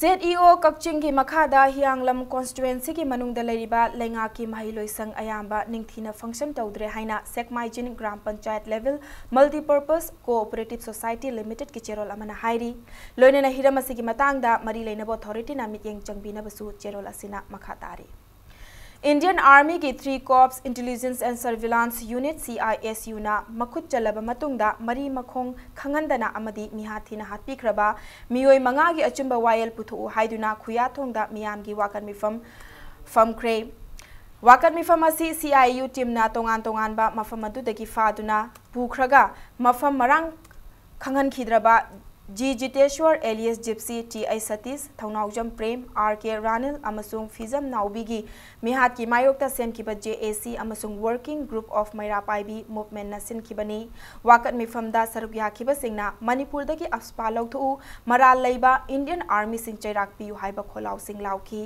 Z E O ꯀꯛꯆꯤꯡꯒꯤ ꯃꯈꯥꯗ ꯍꯤꯌꯥꯡꯂꯝ constituencyꯒꯤ ꯃꯅꯨꯡꯗ ꯂꯩꯔꯤꯕ ꯂꯩꯉꯥꯛꯀꯤ ꯃꯍꯩꯂꯣꯏꯁꯪ ꯑꯌꯥꯝꯕ ꯅꯤꯡꯊꯤꯅ function ꯇꯧꯗ꯭ꯔꯦ ꯍꯥꯏꯅ Sekmaijin gram panchayat level Multipurpose Cooperative Society Limitedꯀꯤ ꯆꯦꯔꯣꯜ ꯑꯃꯅ ꯍꯥꯏꯔꯤ꯫ ꯂꯣꯏꯅꯅ ꯍꯤꯔꯝ ꯑꯁꯤꯒꯤ ꯃꯇꯥꯡꯗ ꯃꯔꯤ ꯂꯩꯅꯕ authorityꯅ ꯃꯤꯠꯌꯦꯡ ꯆꯪꯕꯤꯅꯕꯁꯨ ꯆꯦꯔꯣꯜ ꯑꯁꯤꯅ ꯃꯈꯥ ꯇꯥꯔꯤ꯫ Indian Armyꯒꯤ Three Corps Intelligence and Surveillance Unit, C I S Uꯅ ꯃꯈꯨꯠ ꯆꯜꯂꯕ ꯃꯇꯨꯡꯗ ꯃꯔꯤ ꯃꯈꯣꯡ ꯈꯪꯍꯟꯗꯅ ꯑꯃꯗꯤ ꯃꯤꯍꯥꯠ ꯊꯤꯅ ꯍꯥꯠꯄꯤꯈ꯭ꯔꯕ ꯃꯤꯑꯣꯏ ꯃꯉꯥꯒꯤ ꯑꯆꯨꯝꯕ ꯋꯥꯌꯦꯜ ꯄꯨꯊꯣꯛꯎ ꯍꯥꯏꯗꯨꯅ ꯈꯨꯌꯥꯊꯣꯡꯗ ꯃꯤꯌꯥꯝꯒꯤ ꯋꯥꯀꯠ ꯃꯤꯐꯝ ꯐꯝꯈ꯭ꯔꯦ꯫ ꯋꯥꯀꯠ ꯃꯤꯐꯝ ꯑꯁꯤ C I U teamꯅ ꯇꯣꯉꯥꯟ ꯇꯣꯉꯥꯟꯕ ꯃꯐꯝ ꯑꯗꯨꯗꯒꯤ ꯐꯥꯗꯨꯅ ꯄꯨꯈ꯭ꯔꯒ ꯃꯐꯝ ꯃꯔꯥꯡ ꯈꯪꯍꯟꯈꯤꯗ꯭ꯔꯕ G Jiteshwar alias Gypsy, T H Satish, Thounaojam Prem, R K Ranil ꯑꯃꯁꯨꯡ ꯐꯤꯖꯝ ꯅꯥꯎꯕꯤꯒꯤ ꯃꯤꯍꯥꯠꯀꯤ ꯃꯥꯌꯣꯛꯇ ꯁꯦꯝꯈꯤꯕ ꯖꯦ ꯑꯦ ꯁꯤ ꯑꯃꯁꯨꯡ Working Group of ꯃꯩꯔꯥ ꯄꯥꯏꯕꯤ Movementꯅ ꯁꯤꯟꯈꯤꯕꯅꯤ꯫ ꯋꯥꯀꯠ ꯃꯤꯐꯝꯗ ꯁꯔꯨꯛ ꯌꯥꯈꯤꯕꯁꯤꯡꯅ "ꯃꯅꯤꯄꯨꯔꯗꯒꯤ ꯑꯐꯁꯄꯥ ꯂꯧꯊꯣꯛꯎ, ꯃꯔꯥꯜ ꯂꯩꯕ Indian Armyꯁꯤꯡ ꯆꯩꯔꯥꯛ ꯄꯤꯌꯨ" ꯍꯥꯏꯕ ꯈꯣꯜꯂꯥꯎꯁꯤꯡ ꯂꯥꯎꯈꯤ꯫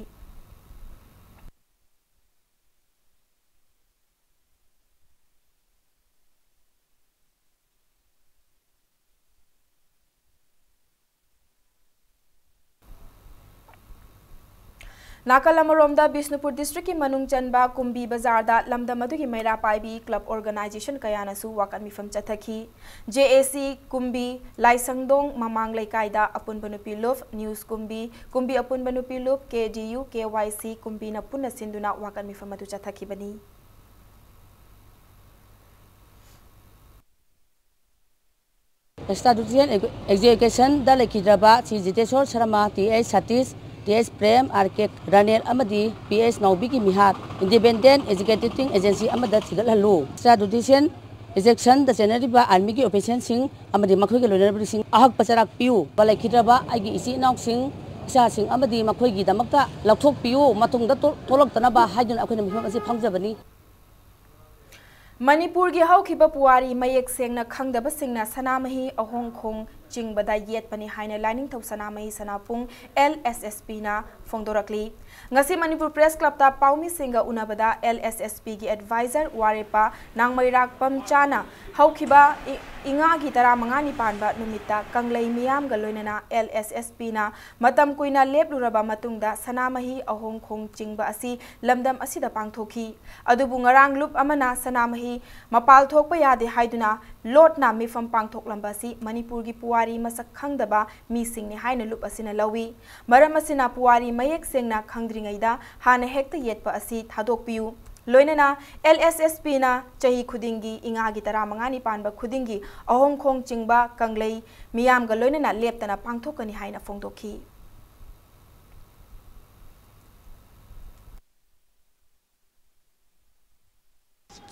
ꯅꯥꯀꯜ ꯑꯃꯔꯣꯝꯗ, ꯕꯤꯁꯅꯨꯄꯨꯔ districtꯀꯤ ꯃꯅꯨꯡ ꯆꯟꯕ ꯀꯨꯝꯕꯤ ꯕꯖꯥꯔꯗ ꯂꯝꯗꯝ ꯑꯗꯨꯒꯤ ꯃꯩꯔꯥ ꯄꯥꯏꯕꯤ club organization ꯀꯌꯥꯅꯁꯨ ꯋꯥꯀꯠ ꯃꯤꯐꯝ ꯆꯠꯊꯈꯤ꯫ ꯖꯦ ꯑꯦ ꯁꯤ ꯀꯨꯝꯕꯤ ꯂꯥꯏꯁꯪꯗꯣꯡ ꯃꯃꯥꯡ ꯂꯩꯀꯥꯏꯗ ꯑꯄꯨꯟꯕ ꯅꯨꯄꯤ ꯂꯨꯞ, News ꯀꯨꯝꯕꯤ, ꯀꯨꯝꯕꯤ ꯑꯄꯨꯟꯕ ꯅꯨꯄꯤ ꯂꯨꯞ, ꯀꯦ ꯗꯤ ꯌꯨ, ꯀꯦ ꯋꯥꯏ ꯁꯤ ꯀꯨꯝꯕꯤꯅ ꯄꯨꯟꯅ ꯁꯤꯟꯗꯨꯅ ꯋꯥꯀꯠ ꯃꯤꯐꯝ ꯑꯗꯨ ꯆꯠꯊꯈꯤꯕꯅꯤ꯫ Extrajudicial executionꯗ ꯂꯩꯈꯤꯗ꯭ꯔꯕ Shri Jiteshor Sharma, T H Satish, T H Prem, R K Ranel ꯑꯃꯗꯤ ꯄꯤ ꯑꯩꯆ ꯅꯥꯎꯕꯤꯒꯤ ꯃꯤꯍꯥꯠ independent executing agency ꯑꯃꯗ ꯊꯤꯒꯠꯍꯜꯂꯨ꯫ Extrajudicial executionꯗ ꯆꯦꯟꯅꯔꯤꯕ armyꯒꯤ officerꯁꯤꯡ ꯑꯃꯗꯤ ꯃꯈꯣꯏꯒ ꯂꯣꯏꯅꯔꯤꯕꯁꯤꯡ ꯑꯍꯛꯄ ꯆꯩꯔꯥꯛ ꯄꯤꯌꯨ꯫ ꯂꯩꯈꯤꯗ꯭ꯔꯕ ꯑꯩꯒꯤ ꯏꯆꯤꯜ ꯏꯅꯥꯎꯁꯤꯡ, ꯏꯆꯥꯁꯤꯡ ꯑꯃꯗꯤ ꯃꯈꯣꯏꯒꯤꯗꯃꯛꯇ ꯂꯧꯊꯣꯛꯄꯤꯌꯨ, ꯃꯇꯨꯡꯗ ꯊꯣꯛꯂꯛꯇꯅꯕ ꯍꯥꯏꯗꯨꯅ ꯑꯩꯈꯣꯏꯅ ꯃꯤꯐꯝ ꯑꯁꯤ ꯐꯝꯖꯕꯅꯤ꯫ ꯃꯅꯤꯄꯨꯔꯒꯤ ꯍꯧꯈꯤꯕ ꯄꯨꯋꯥꯔꯤ ꯃꯌꯦꯛ ꯁꯦꯡꯅ ꯈꯪꯗꯕꯁꯤꯡꯅ ꯁꯅꯥꯃꯍꯤ, ꯑꯍꯣꯡꯈꯣꯡ ꯆꯤꯡꯕꯗ ꯌꯦꯠꯄꯅꯤ ꯍꯥꯏꯅ ꯂꯥꯏꯅꯤꯡꯊꯧ ꯁꯅꯥꯃꯍꯤ ꯁꯅꯥꯄꯨꯡ, ꯑꯦꯜ ꯑꯦꯁ ꯑꯦꯁ ꯄꯤꯅ ꯐꯣꯡꯗꯣꯔꯛꯂꯤ꯫ ꯉꯁꯤ ꯃꯅꯤꯄꯨꯔ Press Clubꯇ ꯄꯥꯎꯃꯤꯁꯤꯡꯒ ꯎꯅꯕꯗ ꯑꯦꯜ ꯑꯦꯁ ꯑꯦꯁ ꯄꯤꯒꯤ advisor ꯋꯥꯔꯦꯞꯄ ꯅꯥꯡꯃꯩꯔꯥꯛꯄꯝ ꯆꯥꯅ ꯍꯧꯈꯤꯕ ꯏ-, ꯏꯉꯥꯒꯤ ꯇꯔꯥꯃꯉꯥꯅꯤ ꯄꯥꯟꯕ ꯅꯨꯃꯤꯠꯇ ꯀꯪꯂꯩ ꯃꯤꯌꯥꯝꯒ ꯂꯣꯏꯅꯅ ꯑꯦꯜ ꯑꯦꯁ ꯑꯦꯁ ꯄꯤꯅ ꯃꯇꯝ ꯀꯨꯏꯅ ꯂꯦꯞꯂꯨꯔꯕ ꯃꯇꯨꯡꯗ ꯁꯅꯥꯃꯍꯤ, ꯑꯍꯣꯡꯈꯣꯡ ꯆꯤꯡꯕ ꯑꯁꯤ ꯂꯝꯗꯝ ꯑꯁꯤꯗ ꯄꯥꯡꯊꯣꯛꯈꯤ꯫ ꯑꯗꯨꯕꯨ ꯉꯔꯥꯡ ꯂꯨꯞ ꯑꯃꯅ ꯁꯅꯥꯃꯍꯤ ꯃꯄꯥꯜ ꯊꯣꯛꯄ ꯌꯥꯗꯦ ꯍꯥꯏꯗꯨꯅ ꯂꯣꯠꯅ ꯃꯤꯐꯝ ꯄꯥꯡꯊꯣꯛꯂꯝꯕ ꯑꯁꯤ ꯃꯅꯤꯄꯨꯔꯒꯤ ꯄꯨꯋꯥꯔꯤ ꯃꯁꯛ ꯈꯪꯗꯕ ꯃꯤꯁꯤꯡꯅꯤ ꯍꯥꯏꯅ ꯂꯨꯞ ꯑꯁꯤꯅ ꯂꯧꯏ꯫ ꯃꯔꯝ ꯑꯁꯤꯅ ꯄꯨꯋꯥꯔꯤ ꯃꯌꯦꯛ ꯁꯦꯡꯅ ꯈꯪꯗ꯭ꯔꯤꯉꯩꯗ ꯍꯥꯟꯅ ꯍꯦꯛꯇ ꯌꯦꯠꯄ ꯑꯁꯤ ꯊꯥꯗꯣꯛꯄꯤꯌꯨ꯫ ꯂꯣꯏꯅꯅ ꯑꯦꯜ ꯑꯦꯁ ꯑꯦꯁ ꯄꯤꯅ ꯆꯍꯤ ꯈꯨꯗꯤꯡꯒꯤ ꯏꯉꯥꯒꯤ ꯇꯔꯥꯃꯉꯥꯅꯤ ꯄꯥꯟꯕ ꯈꯨꯗꯤꯡꯒꯤ ꯑꯍꯣꯡꯈꯣꯡ ꯆꯤꯡꯕ ꯀꯪꯂꯩ ꯃꯤꯌꯥꯝꯒ ꯂꯣꯏꯅꯅ ꯂꯦꯞꯇꯅ ꯄꯥꯡꯊꯣꯛꯀꯅꯤ ꯍꯥꯏꯅ ꯐꯣꯡꯗꯣꯛꯈꯤ꯫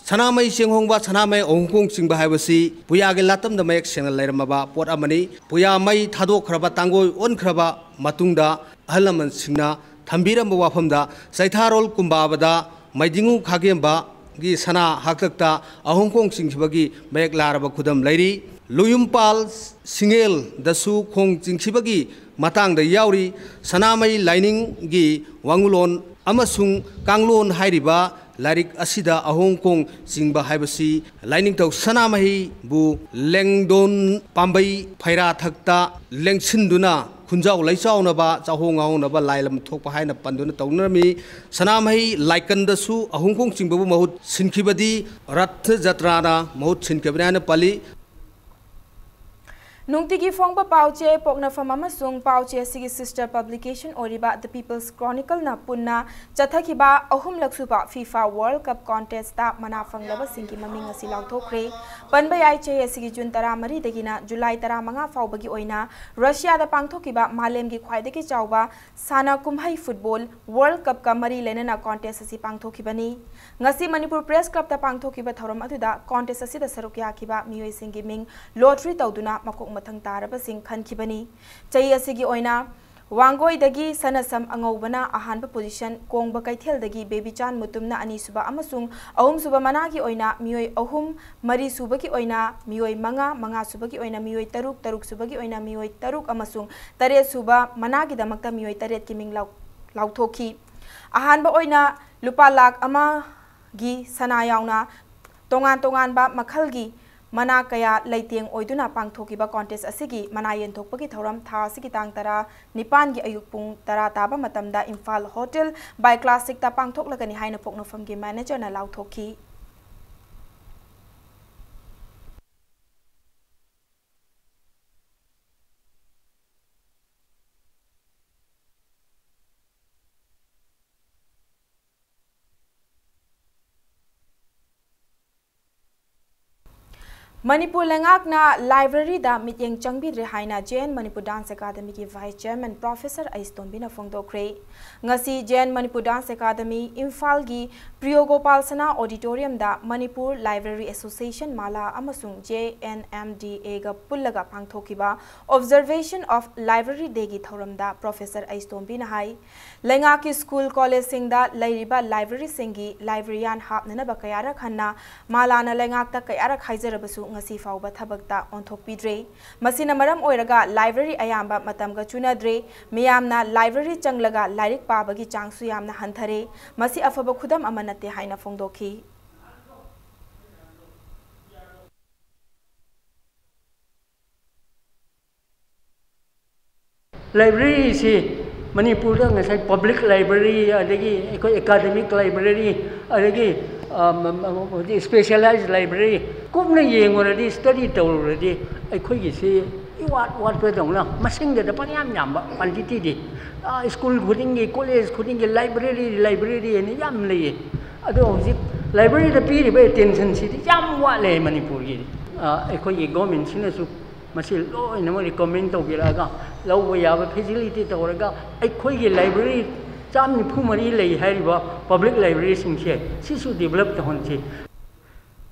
ꯁꯅꯥꯃꯍꯤ ꯆꯦꯡꯍꯣꯡꯕ, ꯁꯅꯥꯃꯍꯤ ꯑꯍꯣꯡꯈꯣꯡ ꯆꯤꯡꯕ ꯍꯥꯏꯕꯁꯤ ꯄꯨꯌꯥꯒꯤ ꯂꯥꯇꯝꯗ ꯃꯌꯦꯛ ꯁꯦꯡꯅ ꯂꯩꯔꯝꯃꯕ ꯄꯣꯠ ꯑꯃꯅꯤ꯫ ꯄꯨꯌꯥ ꯃꯩ ꯊꯥꯗꯣꯛꯈ꯭ꯔꯕ, ꯇꯥꯡꯒꯣꯏ ꯑꯣꯟꯈ꯭ꯔꯕ ꯃꯇꯨꯡꯗ ꯑꯍꯜ ꯂꯃꯟꯁꯤꯡꯅ ꯊꯝꯕꯤꯔꯝꯕ ꯋꯥꯐꯝꯗ ꯆꯩꯊꯥꯔꯣꯜ ꯀꯨꯝꯕꯥꯕꯗ ꯃꯩꯗꯤꯡꯉꯨ ꯈꯥꯒꯦꯝꯕꯒꯤ ꯁꯅꯥ ꯍꯥꯛꯇꯛꯇ ꯑꯍꯣꯡꯈꯣꯡ ꯆꯤꯡꯈꯤꯕꯒꯤ ꯃꯌꯦꯛ ꯂꯥꯔꯕ ꯈꯨꯗꯝ ꯂꯩꯔꯤ꯫ ꯂꯨꯌꯨꯝꯄꯥꯜ ꯁꯤꯡꯉꯦꯜꯗꯁꯨ ꯈꯣꯡ ꯆꯤꯡꯈꯤꯕꯒꯤ ꯃꯇꯥꯡꯗ ꯌꯥꯎꯔꯤ꯫ ꯁꯅꯥꯃꯍꯤ ꯂꯥꯏꯅꯤꯡꯒꯤ ꯋꯥꯉꯨꯂꯣꯟ ꯑꯃꯁꯨꯡ ꯀꯥꯡꯂꯣꯟ ꯍꯥꯏꯔꯤꯕ ꯂꯥꯏꯔꯤꯛ ꯑꯁꯤꯗ ꯑꯍꯣꯡ ꯈꯣꯡ ꯆꯤꯡꯕ ꯍꯥꯏꯕꯁꯤ ꯂꯥꯏꯅꯤꯡꯊꯧ ꯁꯅꯥꯃꯍꯤꯕꯨ ꯂꯦꯡꯗꯣꯟ ꯄꯥꯝꯕꯩ ꯐꯩꯔꯥꯊꯛꯇ ꯂꯦꯡꯁꯤꯟꯗꯨꯅ ꯈꯨꯟꯖꯥꯎ ꯂꯩꯆꯥꯎꯅꯕ, ꯆꯥꯍꯣꯡ ꯉꯥꯍꯣꯡꯅꯕ, ꯂꯥꯏꯂꯝ ꯊꯣꯛꯄ ꯍꯥꯏꯅ ꯄꯟꯗꯨꯅ ꯇꯧꯅꯔꯝꯃꯤ꯫ ꯁꯅꯥꯃꯍꯤ ꯂꯥꯏꯀꯟꯗꯁꯨ ꯑꯍꯣꯡ ꯈꯣꯡ ꯆꯤꯡꯕꯕꯨ ꯃꯍꯨꯠ ꯁꯤꯟꯈꯤꯕꯗꯤ ꯔꯊ ꯖꯇ꯭ꯔꯥꯅ ꯃꯍꯨꯠ ꯁꯤꯟꯈꯤꯕꯅꯤ ꯍꯥꯏꯅ ꯄꯜꯂꯤ꯫ ꯅꯨꯡꯇꯤꯒꯤ ꯐꯣꯡꯕ ꯄꯥꯎꯆꯦ ꯄꯣꯛꯅꯐꯝ ꯑꯃꯁꯨꯡ ꯄꯥꯎꯆꯦ ꯑꯁꯤꯒꯤ sister publication ꯑꯣꯏꯔꯤꯕ The People's Chronicleꯅ ꯄꯨꯟꯅ ꯆꯠꯊꯈꯤꯕ ꯑꯍꯨꯝꯂꯛ ꯁꯨꯕ FIFA World Cup contestꯇ ꯃꯅꯥ ꯐꯪꯂꯕꯁꯤꯡꯒꯤ ꯃꯃꯤꯡ ꯑꯁꯤ ꯂꯥꯎꯊꯣꯛꯈ꯭ꯔꯦ꯫ ꯄꯟꯕ ꯌꯥꯏ, ꯆꯍꯤ ꯑꯁꯤꯒꯤ ꯖꯨꯟ ꯇꯔꯥꯃꯔꯤꯗꯒꯤꯅ ꯖꯨꯂꯥꯏ ꯇꯔꯥꯃꯉꯥ ꯐꯥꯎꯕꯒꯤ ꯑꯣꯏꯅ ꯔꯁꯤꯌꯥꯗ ꯄꯥꯡꯊꯣꯛꯈꯤꯕ ꯃꯥꯂꯦꯝꯒꯤ ꯈ꯭ꯋꯥꯏꯗꯒꯤ ꯆꯥꯎꯕ ꯁꯥꯟꯅ ꯀꯨꯝꯍꯩ football World Cupꯀ ꯃꯔꯤ ꯂꯩꯅꯅ contest ꯑꯁꯤ ꯄꯥꯡꯊꯣꯛꯈꯤꯕꯅꯤ꯫ ꯉꯁꯤ ꯃꯅꯤꯄꯨꯔ Press Clubꯇ ꯄꯥꯡꯊꯣꯛꯈꯤꯕ ꯊꯧꯔꯝ ꯑꯗꯨꯗ contest ꯑꯁꯤꯗ ꯁꯔꯨꯛ ꯌꯥꯈꯤꯕ ꯃꯤꯑꯣꯏꯁꯤꯡꯒꯤ ꯃꯤꯡ lottery ꯇꯧꯗꯨꯅ ꯃꯀꯣꯛ ꯃꯊꯪ ꯇꯥꯔꯕꯁꯤꯡ ꯈꯟꯈꯤꯕꯅꯤ꯫ ꯆꯍꯤ ꯑꯁꯤꯒꯤ ꯑꯣꯏꯅ ꯋꯥꯡꯒꯣꯏꯗꯒꯤ ꯁꯅꯁꯝ ꯑꯉꯧꯕꯅ ꯑꯍꯥꯟꯕ position, ꯀꯣꯡꯕ ꯀꯩꯊꯦꯜꯗꯒꯤ ꯕꯦꯕꯤꯆꯥꯟ ꯃꯨꯇꯨꯝꯅ ꯑꯅꯤꯁꯨꯕ ꯑꯃꯁꯨꯡ ꯑꯍꯨꯝꯁꯨꯕ ꯃꯅꯥꯒꯤ ꯑꯣꯏꯅ ꯃꯤꯑꯣꯏ ꯑꯍꯨꯝ, ꯃꯔꯤꯁꯨꯕꯒꯤ ꯑꯣꯏꯅ ꯃꯤꯑꯣꯏ ꯃꯉꯥ, ꯃꯉꯥꯁꯨꯕꯒꯤ ꯑꯣꯏꯅ ꯃꯤꯑꯣꯏ ꯇꯔꯨꯛ, ꯇꯔꯨꯛꯁꯨꯕꯒꯤ ꯑꯣꯏꯅ ꯃꯤꯑꯣꯏ ꯇꯔꯨꯛ ꯑꯃꯁꯨꯡ ꯇꯔꯦꯠꯁꯨꯕ ꯃꯅꯥꯒꯤꯗꯃꯛꯇ ꯃꯤꯑꯣꯏ ꯇꯔꯦꯠꯀꯤ ꯃꯤꯡ ꯂꯥꯎ-, ꯂꯥꯎꯊꯣꯛꯈꯤ꯫ ꯑꯍꯥꯟꯕ ꯑꯣꯏꯅ ꯂꯨꯄꯥ ꯂꯥꯈ ꯑꯃꯒꯤ ꯁꯅꯥ ꯌꯥꯎꯅ ꯇꯣꯉꯥꯟ ꯇꯣꯉꯥꯟꯕ ꯃꯈꯜꯒꯤ ꯃꯅꯥ ꯀꯌꯥ ꯂꯩꯇꯦꯡ ꯑꯣꯏꯗꯨꯅ ꯄꯥꯡꯊꯣꯛꯈꯤꯕ contest ꯑꯁꯤꯒꯤ ꯃꯅꯥ ꯌꯦꯟꯊꯣꯛꯄꯒꯤ ꯊꯧꯔꯝ ꯊꯥ ꯑꯁꯤꯒꯤ ꯇꯥꯡ ꯇꯔꯥ ꯅꯤꯄꯥꯟꯒꯤ ꯑꯌꯨꯛ ꯄꯨꯡ ꯇꯔꯥ ꯇꯥꯕ ꯃꯇꯝꯗ ꯏꯝꯐꯥꯜ Hotel by Classicꯇ ꯄꯥꯡꯊꯣꯛꯂꯒꯅꯤ ꯍꯥꯏꯅ ꯄꯣꯛꯅꯐꯝꯒꯤ managerꯅ ꯂꯥꯎꯊꯣꯛꯈꯤ꯫ ꯃꯅꯤꯄꯨꯔ ꯂꯩꯉꯥꯛꯅ ꯂꯥꯏꯕ꯭ꯔꯦꯔꯤꯗ ꯃꯤꯠꯌꯦꯡ ꯆꯪꯕꯤꯗ꯭ꯔꯦ ꯍꯥꯏꯅ ꯖꯦ ꯑꯦꯟ ꯃꯅꯤꯄꯨꯔ ꯗꯥꯟꯁ ꯑꯦꯀꯥꯗꯃꯤꯒꯤ ꯚꯥꯏꯁ ꯆꯦꯌꯔꯃꯦꯟ ꯄ꯭ꯔꯣꯐꯦꯁꯔ ꯑꯩꯁ ꯇꯣꯝꯕꯤꯅ ꯐꯣꯡꯗꯣꯛꯈ꯭ꯔꯦ꯫ ꯉꯁꯤ J N Manipur dance academy ꯏꯝꯐꯥꯜꯒꯤ ꯄ꯭ꯔꯤꯌꯣ ꯒꯣꯄꯥꯜ ꯁꯅꯥ ꯑꯣꯗꯤꯇꯣꯔꯤꯌꯝꯗ ꯃꯅꯤꯄꯨꯔ ꯂꯥꯏꯕ꯭ꯔꯦꯔꯤ ꯑꯦꯁꯣꯁꯤꯌꯦꯁꯟ ꯃꯥꯂꯥ ꯑꯃꯁꯨꯡ ꯖꯦ ꯑꯦꯟ ꯑꯦꯝ ꯗꯤ ꯑꯦꯒ ꯄꯨꯜꯂꯒ ꯄꯥꯡꯊꯣꯛꯈꯤꯕ Observation of Library Dayꯒꯤ ꯊꯧꯔꯝꯗ ꯄ꯭ꯔꯣꯐꯦꯁꯔ ꯑꯩꯁ ꯇꯣꯝꯕꯤꯅ ꯍꯥꯏ, ꯂꯩꯉꯥꯛꯀꯤ ꯁ꯭ꯀꯨꯜ ꯀꯣꯂꯦꯖꯁꯤꯡꯗ ꯂꯩꯔꯤꯕ ꯂꯥꯏꯕ꯭ꯔꯦꯔꯤꯁꯤꯡꯒꯤ ꯂꯥꯏꯕ꯭ꯔꯦꯔꯤꯌꯥꯟ ꯍꯥꯞꯅꯅꯕ ꯀꯌꯥꯔꯛ ꯍꯟꯅ ꯃꯥꯂꯥꯅ ꯂꯩꯉꯥꯛꯇ ꯀꯌꯥꯔꯛ ꯍꯥꯏꯖꯔꯕꯁꯨ ꯉꯁꯤ ꯐꯥꯎꯕ ꯊꯕꯛꯇ ꯑꯣꯟꯊꯣꯛꯄꯤꯗ꯭ꯔꯦ꯫ ꯃꯁꯤꯅ ꯃꯔꯝ ꯑꯣꯏꯔꯒ ꯂꯥꯏꯕ꯭ꯔꯦꯔꯤ ꯑꯌꯥꯝꯕ ꯃꯇꯝꯒ ꯆꯨꯅꯗ꯭ꯔꯦ꯫ ꯃꯤꯌꯥꯝꯅ ꯂꯥꯏꯕ꯭ꯔꯦꯔꯤ ꯆꯪꯂꯒ ꯂꯥꯏꯔꯤꯛ ꯄꯥꯕꯒꯤ ꯆꯥꯡꯁꯨ ꯌꯥꯝꯅ ꯍꯟꯊꯔꯦ꯫ ꯃꯁꯤ ꯑꯐꯕ ꯈꯨꯗꯝ ꯑꯃ ꯅꯠꯇꯦ ꯍꯥꯏꯅ ꯐꯣꯡꯗꯣꯛꯈꯤ꯫ ꯂꯥꯏꯕ꯭ꯔꯦꯔꯤꯁꯤ ꯃꯅꯤꯄꯨꯔꯗ ꯉꯁꯥꯏ ꯄꯕ꯭ꯂꯤꯛ ꯂꯥꯏꯕ꯭ꯔꯦꯔꯤ, ꯑꯗꯒꯤ ꯑꯩꯈꯣꯏ ꯑꯦꯀꯥꯗꯃꯤꯛ ꯂꯥꯏꯕ꯭ꯔꯦꯔꯤ, ꯑꯗꯒꯤ ꯁ꯭ꯄꯦꯁꯤꯌꯦꯂꯥꯏꯖ ꯂꯥꯏꯕ꯭ꯔꯦꯔꯤ ꯀꯨꯞꯅ ꯌꯦꯡꯉꯨꯔꯗꯤ, ꯁ꯭ꯇꯗꯤ ꯇꯧꯔꯨꯔꯗꯤ, ꯑꯩꯈꯣꯏꯒꯤꯁꯤ ꯏꯋꯥꯠ ꯋꯥꯠꯄꯗꯧꯅ, ꯃꯁꯤꯡꯗꯗ ꯄꯪꯌꯥꯝ ꯌꯥꯝꯕ, ꯀ꯭ꯋꯥꯟꯇꯤꯇꯤꯗꯤ꯫ ꯁ꯭ꯀꯨꯜ ꯈꯨꯗꯤꯡꯒꯤ, ꯀꯣꯂꯦꯖ ꯈꯨꯗꯤꯡꯒꯤ ꯂꯥꯏꯕ꯭ꯔꯦꯔꯤ, ꯂꯥꯏꯕ꯭ꯔꯦꯔꯤ ꯍꯥꯏꯅ ꯌꯥꯝ ꯂꯩꯌꯦ꯫ ꯑꯗꯣ ꯍꯧꯖꯤꯛ ꯂꯥꯏꯕ꯭ꯔꯦꯔꯤꯗ ꯄꯤꯔꯤꯕ ꯑꯦꯇꯦꯟꯁꯟꯁꯤꯗꯤ ꯌꯥꯝ ꯋꯥꯠꯂꯦ ꯃꯅꯤꯄꯨꯔꯒꯤ꯫ ꯑꯩꯈꯣꯏꯒꯤ ꯒꯣꯔꯃꯦꯟꯁꯤꯅꯁꯨ ꯃꯁꯤ ꯂꯣꯏꯅꯃꯛ ꯔꯤꯀꯃꯦꯟ ꯇꯧꯕꯤꯔꯛꯑꯒ, ꯂꯧꯕ ꯌꯥꯕ ꯐꯦꯁꯤꯂꯤꯇꯤ ꯇꯧꯔꯒ, ꯑꯩꯈꯣꯏꯒꯤ ꯂꯥꯏꯕ꯭ꯔꯦꯔꯤ ꯆꯥꯝ ꯅꯤꯐꯨ ꯃꯔꯤ ꯂꯩ ꯍꯥꯏꯔꯤꯕ ꯄꯕ꯭ꯂꯤꯛ ꯂꯥꯏꯕ꯭ꯔꯦꯔꯤꯁꯤꯡꯁꯦ, ꯁꯤꯁꯨ ꯗꯤꯕꯂꯞ ꯇꯧꯍꯟꯁꯤ꯫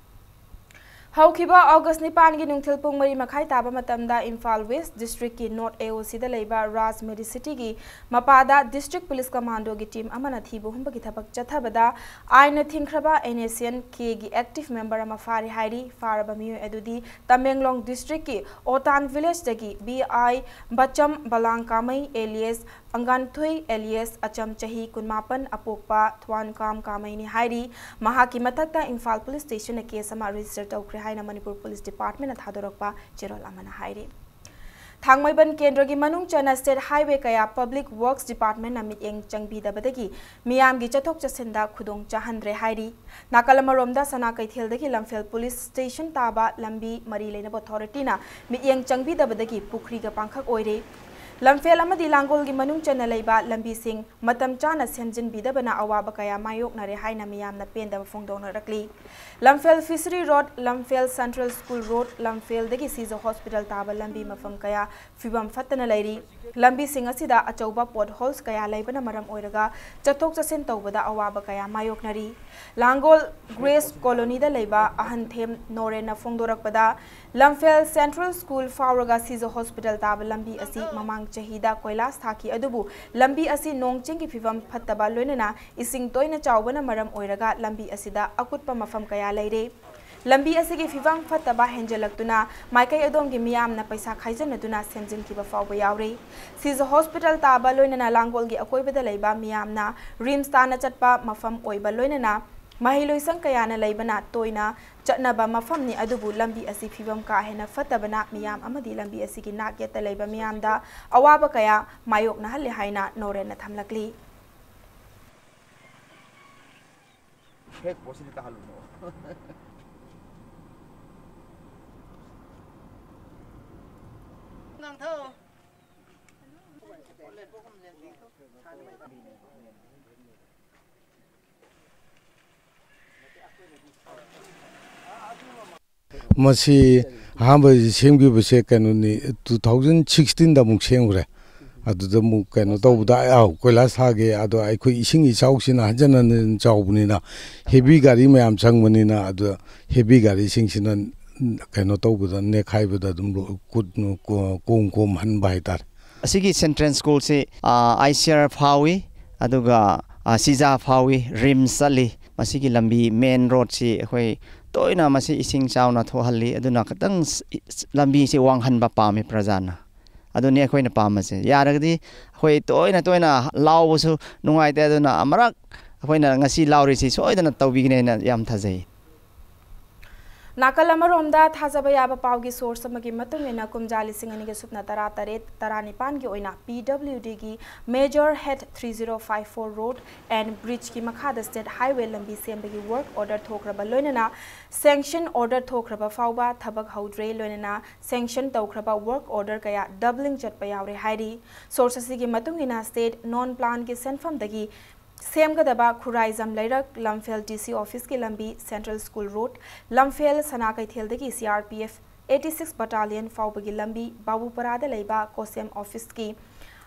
ꯍꯧꯈꯤꯕ ꯑꯣꯒꯁ ꯅꯤꯄꯥꯟꯒꯤ ꯅꯨꯡꯊꯤꯜ ꯄꯨꯡ ꯃꯔꯤ ꯃꯈꯥꯏ ꯇꯥꯕ ꯃꯇꯝꯗ ꯏꯝꯐꯥꯜ ꯋꯦꯁ ꯗꯤꯁꯇ꯭ꯔꯤꯛꯀꯤ ꯅꯣꯔꯠ ꯑꯦ ꯑꯣ ꯁꯤꯗ ꯂꯩꯕ ꯔꯥꯖ ꯃꯦꯗꯤꯁꯤꯇꯤꯒꯤ ꯃꯄꯥꯗ ꯗꯤꯁꯇ꯭ꯔꯤꯛ ꯄꯨꯂꯤꯁ ꯀꯃꯥꯟꯗꯣꯒꯤ ꯇꯤꯝ ꯑꯃꯅ ꯊꯤꯕ ꯍꯨꯝꯕꯒꯤ ꯊꯕꯛ ꯆꯠꯊꯕꯗ ꯑꯥꯏꯟꯅ ꯊꯤꯡꯈ꯭ꯔꯕ ꯑꯦꯟ ꯑꯦꯁ ꯑꯦꯟ ꯀꯦꯒꯤ ꯑꯦꯛꯇꯤꯚ ꯃꯦꯝꯕꯔ ꯑꯃ ꯐꯥꯔꯦ ꯍꯥꯏꯔꯤ꯫ ꯐꯥꯔꯕ ꯃꯤꯑꯣꯏ ꯑꯗꯨꯗꯤ ꯇꯃꯦꯡꯂꯣꯡ ꯗꯤꯁꯇ꯭ꯔꯤꯛꯀꯤ ꯑꯣꯇꯥꯟ ꯚꯤꯂꯦꯖꯇꯒꯤ B I Bacham Balang Kamei alias Angganthui alias Acham ꯆꯍꯤ ꯀꯨꯟꯃꯥꯄꯟ ꯑꯄꯣꯛꯄ ꯊ꯭ꯋꯥꯟꯀꯥꯝ ꯀꯥꯃꯩꯅꯤ ꯍꯥꯏꯔꯤ꯫ ꯃꯍꯥꯛꯀꯤ ꯃꯊꯛꯇ ꯏꯝꯐꯥꯜ ꯄꯨꯂꯤꯁ ꯁ꯭ꯇꯦꯁꯟꯅ ꯀꯦꯁ ꯑꯃ ꯔꯦꯖꯤꯁꯇꯔ ꯇꯧꯈ꯭ꯔꯦ ꯍꯥꯏꯅ ꯃꯅꯤꯄꯨꯔ ꯄꯨꯂꯤꯁ ꯗꯤꯄꯥꯔꯠꯃꯦꯟꯅ ꯊꯥꯗꯣꯔꯛꯄ ꯆꯦꯔꯣꯜ ꯑꯃꯅ ꯍꯥꯏꯔꯤ꯫ ꯊꯥꯡꯃꯩꯕꯟ ꯀꯦꯟꯗ꯭ꯔꯒꯤ ꯃꯅꯨꯡ ꯆꯟꯅ ꯁ꯭ꯇꯦꯠ ꯍꯥꯏꯋꯦ ꯀꯌꯥ ꯄꯕ꯭ꯂꯤꯛ ꯋꯔꯛꯁ ꯗꯤꯄꯥꯔꯠꯃꯦꯟꯅ ꯃꯤꯠꯌꯦꯡ ꯆꯪꯕꯤꯗꯕꯗꯒꯤ ꯃꯤꯌꯥꯝꯒꯤ ꯆꯠꯊꯣꯛ ꯆꯠꯁꯤꯟꯗ ꯈꯨꯗꯣꯡ ꯆꯥꯍꯟꯗ꯭ꯔꯦ ꯍꯥꯏꯔꯤ꯫ ꯅꯥꯀꯜ ꯑꯃꯔꯣꯝꯗ ꯁꯅꯥ ꯀꯩꯊꯦꯜꯗꯒꯤ ꯂꯝꯐꯦꯜ ꯄꯨꯂꯤꯁ ꯁ꯭ꯇꯦꯁꯟ ꯇꯥꯕ ꯂꯝꯕꯤ ꯃꯔꯤ ꯂꯩꯅꯕ ꯑꯣꯊꯣꯔꯤꯇꯤꯅ ꯃꯤꯠꯌꯦꯡ ꯆꯪꯕꯤꯗꯕꯗꯒꯤ ꯄꯨꯈ꯭ꯔꯤꯒ ꯄꯥꯡꯈꯛ ꯑꯣꯏꯔꯦ꯫ ꯂꯝꯐꯦꯜ ꯑꯃꯗꯤ ꯂꯥꯡꯒꯣꯜꯒꯤ ꯃꯅꯨꯡ ꯆꯟꯅ ꯂꯩꯕ ꯂꯝꯕꯤꯁꯤꯡ ꯃꯇꯝ ꯆꯥꯅ ꯁꯦꯝꯖꯤꯟꯕꯤꯗꯕꯅ ꯑꯋꯥꯕ ꯀꯌꯥ ꯃꯥꯌꯣꯛꯅꯔꯦ ꯍꯥꯏꯅ ꯃꯤꯌꯥꯝꯅ ꯄꯦꯟꯗꯕ ꯐꯣꯡꯗꯣꯛꯅꯔꯛꯂꯤ꯫ Lamphel fishery road, Lamphel central school road, ꯂꯝꯐꯦꯜꯗꯒꯤ ꯁꯤꯖ ꯍꯣꯁꯄꯤꯇꯥꯜ ꯇꯥꯕ ꯂꯝꯕꯤ ꯃꯐꯝ ꯀꯌꯥ ꯐꯤꯕꯝ ꯐꯠꯇꯅ ꯂꯩꯔꯤ꯫ ꯂꯝꯕꯤꯁꯤꯡ ꯑꯁꯤꯗ ꯑꯆꯧꯕ ꯄꯣꯠꯍꯣꯜꯁ ꯀꯌꯥ ꯂꯩꯕꯅ ꯃꯔꯝ ꯑꯣꯏꯔꯒ ꯆꯠꯊꯣꯛ ꯆꯠꯁꯤꯟ ꯇꯧꯕꯗ ꯑꯋꯥꯕ ꯀꯌꯥ ꯃꯥꯌꯣꯛꯅꯔꯤ꯫ ꯂꯥꯡꯒꯣꯜ ꯒ꯭ꯔꯦꯁ ꯀꯣꯂꯣꯅꯤꯗ ꯂꯩꯕ ꯑꯍꯟꯊꯦꯝ ꯅꯣꯔꯦꯟꯅ ꯐꯣꯡꯗꯣꯔꯛꯄꯗ, ꯂꯝꯐꯦꯜ ꯁꯦꯟꯇ꯭ꯔꯦꯜ ꯁ꯭ꯀꯨꯜ ꯐꯥꯎꯔꯒ ꯁꯤꯖ ꯍꯣꯁꯄꯤꯇꯥꯜ ꯇꯥꯕ ꯂꯝꯕꯤ ꯑꯁꯤ ꯃꯃꯥꯡ ꯆꯍꯤꯗ ꯀꯣꯏꯂꯥꯁ ꯊꯥꯈꯤ, ꯑꯗꯨꯕꯨ ꯂꯝꯕꯤ ꯑꯁꯤ ꯅꯣꯡ ꯆꯤꯡꯒꯤ ꯐꯤꯕꯝ ꯐꯠꯇꯕ ꯂꯣꯏꯅꯅ ꯏꯁꯤꯡ ꯇꯣꯏꯅ ꯆꯥꯎꯕꯅ ꯃꯔꯝ ꯑꯣꯏꯔꯒ ꯂꯝꯕꯤ ꯑꯁꯤꯗ ꯑꯀꯨꯠꯄ ꯃꯐꯝ ꯀꯌꯥ ꯂꯩꯔꯦ꯫ ꯂꯝꯕꯤ ꯑꯁꯤꯒꯤ ꯐꯤꯕꯝ ꯐꯠꯇꯕ ꯍꯦꯟꯖꯜꯂꯛꯇꯨꯅ ꯃꯥꯏꯀꯩ ꯑꯗꯣꯝꯒꯤ ꯃꯤꯌꯥꯝꯅ ꯄꯩꯁꯥ ꯈꯥꯏꯖꯤꯟꯅꯗꯨꯅ ꯁꯦꯝꯖꯤꯟꯈꯤꯕ ꯐꯥꯎꯕ ꯌꯥꯎꯔꯤ꯫ ꯁꯤꯖ ꯍꯣꯁꯄꯤꯇꯥꯜ ꯇꯥꯕ ꯂꯣꯏꯅꯅ ꯂꯥꯡꯒꯣꯜꯒꯤ ꯑꯀꯣꯏꯕꯗ ꯂꯩꯕ ꯃꯤꯌꯥꯝꯅ ꯔꯤꯝꯁ ꯇꯥꯟꯅ ꯆꯠꯄ ꯃꯐꯝ ꯑꯣꯏꯕ ꯂꯣꯏꯅꯅ ꯃꯍꯩꯂꯣꯏꯁꯪ ꯀꯌꯥꯅ ꯂꯩꯕꯅ ꯇꯣꯏꯅ ꯆꯠꯅꯕ ꯃꯐꯝꯅꯤ, ꯑꯗꯨꯕꯨ ꯂꯝꯕꯤ ꯑꯁꯤ ꯐꯤꯕꯝ ꯀꯥ ꯍꯦꯟꯅ ꯐꯠꯇꯕꯅ ꯃꯤꯌꯥꯝ ꯑꯃꯗꯤ ꯂꯝꯕꯤ ꯑꯁꯤꯒꯤ ꯅꯥꯛ ꯌꯦꯠꯇ ꯂꯩꯕ ꯃꯤꯌꯥꯝꯗ ꯑꯋꯥꯕ ꯀꯌꯥ ꯃꯥꯌꯣꯛꯅꯍꯜꯂꯦ ꯍꯥꯏꯅ ꯅꯣꯔꯦꯟꯅ ꯊꯝꯂꯛꯂꯤ꯫ ꯍꯦꯛ ꯄꯣꯠꯁꯤꯗꯤ ꯇꯥꯍꯜꯂꯨꯅꯣ꯫ ꯃꯁꯤ ꯑꯍꯥꯟꯕ ꯁꯦꯝꯈꯤꯕꯁꯦ ꯀꯩꯅꯣꯅꯤ, ꯇꯨ ꯊꯥꯎꯖꯟ ꯁꯤꯛꯁꯇꯤꯟꯗ ꯑꯃꯨꯛ ꯁꯦꯝꯈ꯭ꯔꯦ꯫ ꯑꯗꯨꯗ ꯑꯃꯨꯛ ꯀꯩꯅꯣ ꯇꯧꯕꯗ, ꯑꯥꯎ, ꯀꯣꯏꯂꯥꯁ ꯊꯥꯒꯦ꯫ ꯑꯗꯣ ꯑꯩꯈꯣꯏ ꯏꯁꯤꯡ ꯏꯆꯥꯎꯁꯤꯅ ꯍꯟꯖꯟ ꯍꯟꯖꯟ ꯆꯥꯎꯕꯅꯤꯅ, ꯍꯦꯚꯤ ꯒꯥꯔꯤ ꯃꯌꯥꯝ ꯆꯪꯕꯅꯤꯅ, ꯑꯗꯣ ꯍꯦꯚꯤ ꯒꯥꯔꯤꯁꯤꯡꯁꯤꯅ ꯀꯩꯅꯣ ꯇꯧꯕꯗ, ꯅꯦꯠꯈꯥꯏꯕꯗ ꯑꯗꯨꯝ ꯂꯣ-, ꯀꯨꯠ-, ꯀꯣ-, ꯀꯣꯝ ꯀꯣꯝ ꯍꯟꯕ ꯍꯥꯏꯇꯥꯔꯦ꯫ ꯑꯁꯤꯒꯤ ꯁꯦꯟꯇ꯭ꯔꯦꯜ ꯁ꯭ꯀꯨꯜꯁꯤ, ꯑꯥ, ꯑꯥꯏ ꯁꯤ ꯑꯥꯔ ꯐꯥꯎꯏ, ꯑꯗꯨꯒ, ꯑꯥ, ꯁꯤꯖꯥ ꯐꯥꯎꯏ, ꯔꯤꯝꯁ ꯆꯠꯂꯤ꯫ ꯃꯁꯤꯒꯤ ꯂꯝꯕꯤ, ꯃꯦꯟ ꯔꯣꯗꯁꯤ ꯑꯩꯈꯣꯏ ꯇꯣꯏꯅ ꯃꯁꯤ ꯏꯁꯤꯡ ꯆꯥꯎꯅ ꯊꯣꯛꯍꯜꯂꯤ꯫ ꯑꯗꯨꯅ ꯈꯤꯇꯪ ꯁ-, ꯂꯝꯕꯤꯁꯤ ꯋꯥꯡꯍꯟꯕ ꯄꯥꯝꯃꯤ ꯄ꯭ꯔꯖꯥꯅ꯫ ꯑꯗꯨꯅꯤ ꯑꯩꯈꯣꯏꯅ ꯄꯥꯝꯕꯁꯦ꯫ ꯌꯥꯔꯒꯗꯤ ꯑꯩꯈꯣꯏ ꯇꯣꯏꯅ ꯇꯣꯏꯅ ꯂꯥꯎꯕꯁꯨ ꯅꯨꯡꯉꯥꯏꯇꯦ, ꯑꯗꯨꯅ ꯑꯃꯨꯔꯛ ꯑꯩꯈꯣꯏꯅ ꯉꯁꯤ ꯂꯥꯎꯔꯤꯁꯤ ꯁꯣꯏꯗꯅ ꯇꯧꯕꯤꯒꯅꯤ ꯍꯥꯏꯅ ꯌꯥꯝ ꯊꯥꯖꯩ꯫ ꯅꯥꯀꯜ ꯑꯃꯔꯣꯝꯗ, ꯊꯥꯖꯕ ꯌꯥꯕ ꯄꯥꯎꯒꯤ source ꯑꯃꯒꯤ ꯃꯇꯨꯡ ꯏꯟꯅ, ꯀꯨꯝꯖꯥ ꯂꯤꯁꯤꯡ ꯑꯅꯤꯒ ꯁꯨꯞꯅ ꯇꯔꯥ ꯇꯔꯦꯠ ꯇꯔꯥꯅꯤꯄꯥꯟꯒꯤ ꯑꯣꯏꯅ P W Dꯒꯤ Major Head three zero five four Road and Bridgeꯀꯤ ꯃꯈꯥꯗ State Highway ꯂꯝꯕꯤ ꯁꯦꯝꯕꯒꯤ work order ꯊꯣꯛꯈ꯭ꯔꯕ ꯂꯣꯏꯅꯅ sanction order ꯊꯣꯛꯈ꯭ꯔꯕ ꯐꯥꯎꯕ ꯊꯕꯛ ꯍꯧꯗ꯭ꯔꯦ, ꯂꯣꯏꯅꯅ sanction ꯇꯧꯈ꯭ꯔꯕ work order ꯀꯌꯥ doubling ꯆꯠꯄ ꯌꯥꯎꯔꯦ ꯍꯥꯏꯔꯤ꯫ Source ꯑꯁꯤꯒꯤ ꯃꯇꯨꯡ ꯏꯟꯅ, state non planꯒꯤ ꯁꯦꯟꯐꯝꯗꯒꯤ ꯁꯦꯝꯒꯗꯕ ꯈꯨꯔꯥꯏꯖꯝ ꯂꯩꯔꯛ ꯂꯝꯐꯦꯜ D C officeꯀꯤ ꯂꯝꯕꯤ, Central School Road, ꯂꯝꯐꯦꯜ ꯁꯅꯥ ꯀꯩꯊꯦꯜꯗꯒꯤ C R P F eighty six Battalion ꯐꯥꯎꯕꯒꯤ ꯂꯝꯕꯤ, ꯕꯥꯕꯨꯄꯔꯥꯗ ꯂꯩꯕ COSEM officeꯀꯤ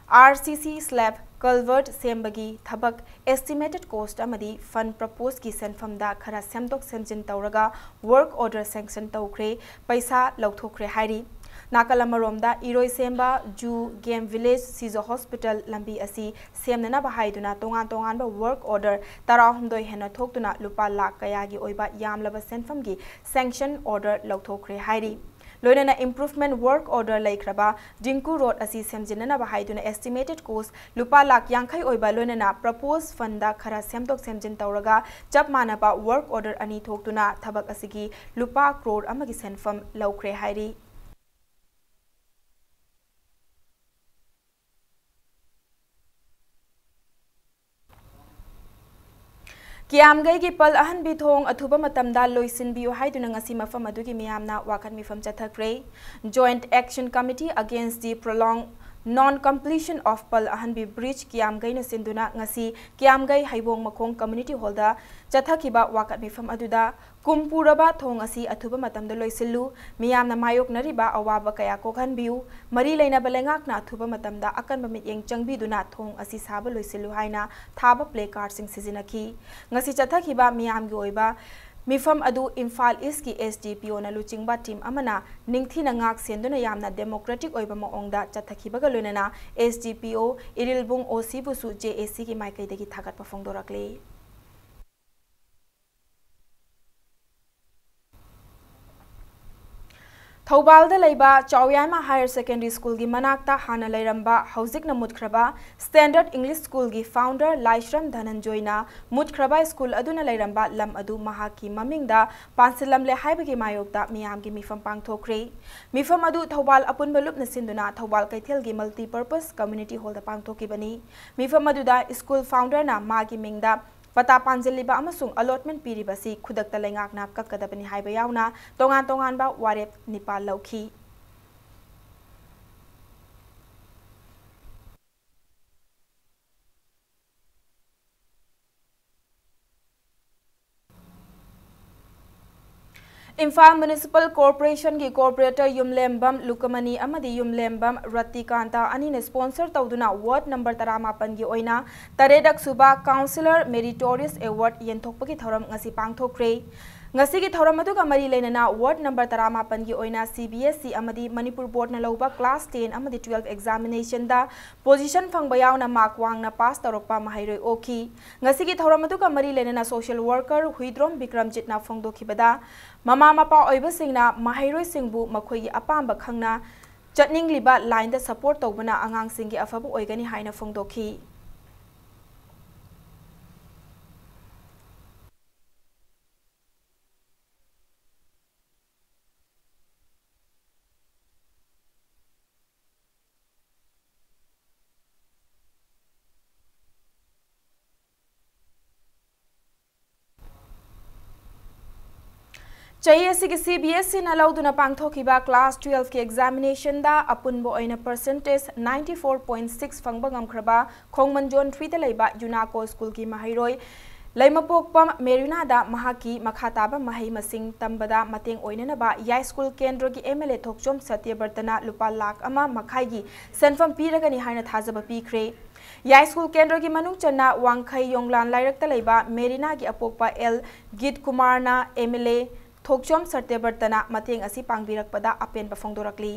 R C C slab culvert ꯁꯦꯝꯕꯒꯤ ꯊꯕꯛ, estimated cost ꯑꯃꯗꯤ fund proposeꯀꯤ ꯁꯦꯟꯐꯝꯗ ꯈꯔ ꯁꯦꯝꯗꯣꯛ ꯁꯦꯝꯖꯤꯟ ꯇꯧꯔꯒ work order sanction ꯇꯧꯈ꯭ꯔꯦ, ꯄꯩꯁꯥ ꯂꯧꯊꯣꯛꯈ꯭ꯔꯦ ꯍꯥꯏꯔꯤ꯫ ꯅꯥꯀꯜ ꯑꯃꯔꯣꯝꯗ, ꯏꯔꯣꯏꯁꯦꯝꯕ Zoo, Game Village, Sijo Hospital ꯂꯝꯕꯤ ꯑꯁꯤ ꯁꯦꯝꯅꯅꯕ ꯍꯥꯏꯗꯨꯅ ꯇꯣꯉꯥꯟ ꯇꯣꯉꯥꯟꯕ work order ꯇꯔꯥꯍꯨꯝꯗꯣꯏ ꯍꯦꯟꯅ ꯊꯣꯛꯇꯨꯅ ꯂꯨꯄꯥ ꯂꯥꯈ ꯀꯌꯥꯒꯤ ꯑꯣꯏꯕ ꯌꯥꯝꯂꯕ ꯁꯦꯟꯐꯝꯒꯤ sanction order ꯂꯧꯊꯣꯛꯈ꯭ꯔꯦ ꯍꯥꯏꯔꯤ꯫ ꯂꯣꯏꯅꯅ improvement work order ꯂꯩꯈ꯭ꯔꯕ ꯗꯤꯡꯀꯨ road ꯑꯁꯤ ꯁꯦꯝꯖꯤꯟꯅꯅꯕ ꯍꯥꯏꯗꯨꯅ estimated cost ꯂꯨꯄꯥ ꯂꯥꯈ ꯌꯥꯡꯈꯩ ꯑꯣꯏꯕ, ꯂꯣꯏꯅꯅ proposed fundꯗ ꯈꯔ ꯁꯦꯝꯗꯣꯛ ꯁꯦꯝꯖꯤꯟ ꯇꯧꯔꯒ ꯆꯞ ꯃꯥꯟꯅꯕ work order ꯑꯅꯤ ꯊꯣꯛꯇꯨꯅ ꯊꯕꯛ ꯑꯁꯤꯒꯤ ꯂꯨꯄꯥ ꯀ꯭ꯔꯣꯔ ꯑꯃꯒꯤ ꯁꯦꯟꯐꯝ ꯂꯧꯈ꯭ꯔꯦ ꯍꯥꯏꯔꯤ꯫ ꯀꯤꯌꯥꯝꯒꯩꯒꯤ ꯄꯜ ꯑꯍꯟꯕꯤ ꯊꯣꯡ ꯑꯊꯨꯕ ꯃꯇꯝꯗ ꯂꯣꯏꯁꯤꯟꯕꯤꯌꯨ ꯍꯥꯏꯗꯨꯅ ꯉꯁꯤ ꯃꯐꯝ ꯑꯗꯨꯒꯤ ꯃꯤꯌꯥꯝꯅ ꯋꯥꯀꯠ ꯃꯤꯐꯝ ꯆꯠꯊꯈ꯭ꯔꯦ꯫ Joint Action Committee Against the Prolonged Non-Completion of ꯄꯜ ꯑꯍꯟꯕꯤ Bridge ꯀꯤꯌꯥꯝꯒꯩꯅ ꯁꯤꯟꯗꯨꯅ ꯉꯁꯤ ꯀꯤꯌꯥꯝꯒꯩ ꯍꯩꯕꯣꯡ ꯃꯈꯣꯡ Community Hallꯗ ꯆꯠꯊꯈꯤꯕ ꯋꯥꯀꯠ ꯃꯤꯐꯝ ꯑꯗꯨꯗ, ꯀꯨꯝ ꯄꯨꯔꯕ ꯊꯣꯡ ꯑꯁꯤ ꯑꯊꯨꯕ ꯃꯇꯝꯗ ꯂꯣꯏꯁꯤꯜꯂꯨ, ꯃꯤꯌꯥꯝꯅ ꯃꯥꯌꯣꯛꯅꯔꯤꯕ ꯑꯋꯥꯕ ꯀꯌꯥ ꯀꯣꯛꯍꯟꯕꯤꯌꯨ, ꯃꯔꯤ ꯂꯩꯅꯕ ꯂꯩꯉꯥꯛꯅ ꯑꯊꯨꯕ ꯃꯇꯝꯗ ꯑꯀꯟꯕ ꯃꯤꯠꯌꯦꯡ ꯆꯪꯕꯤꯗꯨꯅ ꯊꯣꯡ ꯑꯁꯤ ꯁꯥꯕ ꯂꯣꯏꯁꯤꯜꯂꯨ ꯍꯥꯏꯅ ꯊꯥꯕ placardꯁꯤꯡ ꯁꯤꯖꯤꯟꯅꯈꯤ꯫ ꯉꯁꯤ ꯆꯠꯊꯈꯤꯕ ꯃꯤꯌꯥꯝꯒꯤ ꯑꯣꯏꯕ ꯃꯤꯐꯝ ꯑꯗꯨ ꯏꯝꯐꯥꯜ Eastꯀꯤ S D P Oꯅ ꯂꯨꯆꯤꯡꯕ team ꯑꯃꯅ ꯅꯤꯡꯊꯤꯅ ꯉꯥꯛ ꯁꯦꯟꯗꯨꯅ ꯌꯥꯝꯅ democratic ꯑꯣꯏꯕ ꯃꯑꯣꯡꯗ ꯆꯠꯊꯈꯤꯕꯒ ꯂꯣꯏꯅꯅ S D P O Irilbung OCꯕꯨꯁꯨ J A Cꯒꯤ ꯃꯥꯏꯀꯩꯗꯒꯤ ꯊꯥꯒꯠꯄ ꯐꯣꯡꯗꯣꯔꯛꯂꯤ꯫ ꯊꯧꯕꯥꯜꯗ ꯂꯩꯕ ꯆꯥꯎꯌꯥꯏꯃ Higher Secondary Schoolꯒꯤ ꯃꯅꯥꯛꯇ ꯍꯥꯟꯅ ꯂꯩꯔꯝꯕ, ꯍꯧꯖꯤꯛꯅ ꯃꯨꯠꯈ꯭ꯔꯕ Standard English Schoolꯒꯤ founder ꯂꯥꯏꯁ꯭ꯔꯝ ꯙꯅꯟꯖꯣꯏꯅ ꯃꯨꯠꯈ꯭ꯔꯕ school ꯑꯗꯨꯅ ꯂꯩꯔꯝꯕ ꯂꯝ ꯑꯗꯨ ꯃꯍꯥꯛꯀꯤ ꯃꯃꯤꯡꯗ ꯄꯥꯟꯁꯤꯜꯂꯝꯂꯦ ꯍꯥꯏꯕꯒꯤ ꯃꯥꯌꯣꯛꯇ ꯃꯤꯌꯥꯝꯒꯤ ꯃꯤꯐꯝ ꯄꯥꯡꯊꯣꯛꯈ꯭ꯔꯦ꯫ ꯃꯤꯐꯝ ꯑꯗꯨ ꯊꯧꯕꯥꯜ ꯑꯄꯨꯟꯕ ꯂꯨꯞꯅ ꯁꯤꯟꯗꯨꯅ ꯊꯧꯕꯥꯜ ꯀꯩꯊꯦꯜꯒꯤ Multipurpose Community Hallꯗ ꯄꯥꯡꯊꯣꯛꯈꯤꯕꯅꯤ꯫ ꯃꯤꯐꯝ ꯑꯗꯨꯗ school founderꯅ ꯃꯥꯒꯤ ꯃꯤꯡꯗ ꯄꯇꯥ ꯄꯥꯟꯖꯤꯜꯂꯤꯕ ꯑꯃꯁꯨꯡ allotment ꯄꯤꯔꯤꯕ ꯑꯁꯤ ꯈꯨꯗꯛꯇ ꯂꯩꯉꯥꯛꯅ ꯀꯛꯀꯗꯕꯅꯤ ꯍꯥꯏꯕ ꯌꯥꯎꯅ ꯇꯣꯉꯥꯟ ꯇꯣꯉꯥꯟꯕ ꯋꯥꯔꯦꯞ ꯅꯤꯄꯥꯜ ꯂꯧꯈꯤ꯫ ꯏꯝꯐꯥꯜ Municipal Corporationꯒꯤ corporator ꯌꯨꯝꯂꯦꯝꯕꯝ ꯂꯨꯀꯃꯅꯤ ꯑꯃꯗꯤ ꯌꯨꯝꯂꯦꯝꯕꯝ ꯔꯇꯤꯀꯥꯟꯇ ꯑꯅꯤꯅ sponsor ꯇꯧꯗꯨꯅ ward number ꯇꯔꯥꯃꯥꯄꯟꯒꯤ ꯑꯣꯏꯅ ꯇꯔꯦꯠꯔꯛ ꯁꯨꯕ Councillor Meritorious Award ꯌꯦꯟꯊꯣꯛꯄꯒꯤ ꯊꯧꯔꯝ ꯉꯁꯤ ꯄꯥꯡꯊꯣꯛꯈ꯭ꯔꯦ꯫ ꯉꯁꯤꯒꯤ ꯊꯧꯔꯝ ꯑꯗꯨꯒ ꯃꯔꯤ ꯂꯩꯅꯅ ward number ꯇꯔꯥꯃꯥꯄꯟꯒꯤ ꯑꯣꯏꯅ C B S E ꯑꯃꯗꯤ ꯃꯅꯤꯄꯨꯔ Boardꯅ ꯂꯧꯕ class ten ꯑꯃꯗꯤ twelve examinationꯗ position ꯐꯪꯕ ꯌꯥꯎꯅ mark ꯋꯥꯡꯅ pass ꯇꯧꯔꯛꯄ ꯃꯍꯩꯔꯣꯏ ꯑꯣꯛꯈꯤ꯫ ꯉꯁꯤꯒꯤ ꯊꯧꯔꯝ ꯑꯗꯨꯒ ꯃꯔꯤ ꯂꯩꯅꯅ social worker ꯍꯨꯏꯗ꯭ꯔꯣꯝ ꯕꯤꯀ꯭ꯔꯝꯖꯤꯠꯅ ꯐꯣꯡꯗꯣꯛꯈꯤꯕꯗ, ꯃꯃꯥ ꯃꯄꯥ ꯑꯣꯏꯕꯁꯤꯡꯅ ꯃꯍꯩꯔꯣꯏꯁꯤꯡꯕꯨ ꯃꯈꯣꯏꯒꯤ ꯑꯄꯥꯝꯕ ꯈꯪꯅ ꯆꯠꯅꯤꯡꯂꯤꯕ lineꯗ support ꯇꯧꯕꯅ ꯑꯉꯥꯡꯁꯤꯡꯒꯤ ꯑꯐꯕ ꯑꯣꯏꯒꯅꯤ ꯍꯥꯏꯅ ꯐꯣꯡꯗꯣꯛꯈꯤ꯫ ꯆꯍꯤ ꯑꯁꯤꯒꯤ C B S Eꯅ ꯂꯧꯗꯨꯅ ꯄꯥꯡꯊꯣꯛꯈꯤꯕ class twelveꯀꯤ examinationꯗ ꯑꯄꯨꯟꯕ ꯑꯣꯏꯅ percentage ninety four point six ꯐꯪꯕ ꯉꯝꯈ꯭ꯔꯕ ꯈꯣꯡꯃꯟ Zone threeꯗ ꯂꯩꯕ ꯌꯨꯅꯥꯀꯣ schoolꯒꯤ ꯃꯍꯩꯔꯣꯏ ꯂꯩꯃꯄꯣꯛꯄꯝ ꯃꯦꯔꯤꯅꯥꯗ ꯃꯍꯥꯛꯀꯤ ꯃꯈꯥ ꯇꯥꯕ ꯃꯍꯩ ꯃꯁꯤꯡ ꯇꯝꯕꯗ ꯃꯇꯦꯡ ꯑꯣꯏꯅꯅꯕ ꯌꯥꯏꯁ꯭ꯀꯨꯜ ꯀꯦꯟꯗ꯭ꯔꯒꯤ M L A ꯊꯣꯛꯆꯣꯝ ꯁꯇ꯭ꯌꯕ꯭ꯔꯇꯅ ꯂꯨꯄꯥ ꯂꯥꯈ ꯑꯃ ꯃꯈꯥꯏꯒꯤ ꯁꯦꯟꯐꯝ ꯄꯤꯔꯒꯅꯤ ꯍꯥꯏꯅ ꯊꯥꯖꯕ ꯄꯤꯈ꯭ꯔꯦ꯫ ꯌꯥꯏꯁ꯭ꯀꯨꯜ ꯀꯦꯟꯗ꯭ꯔꯒꯤ ꯃꯅꯨꯡ ꯆꯟꯅ ꯋꯥꯡꯈꯩ ꯌꯣꯡꯂꯥꯟ ꯂꯥꯏꯔꯛꯇ ꯂꯩꯕ ꯃꯦꯔꯤꯅꯥꯒꯤ ꯑꯄꯣꯛꯄ ꯑꯦꯜ ꯒꯤꯠ ꯀꯨꯃꯥꯔꯅ M L A ꯊꯣꯛꯆꯣꯝ ꯁꯇ꯭ꯌꯕ꯭ꯔꯇꯅ ꯃꯇꯦꯡ ꯑꯁꯤ ꯄꯥꯡꯕꯤꯔꯛꯄꯗ ꯑꯄꯦꯟꯕ ꯐꯣꯡꯗꯣꯔꯛꯂꯤ꯫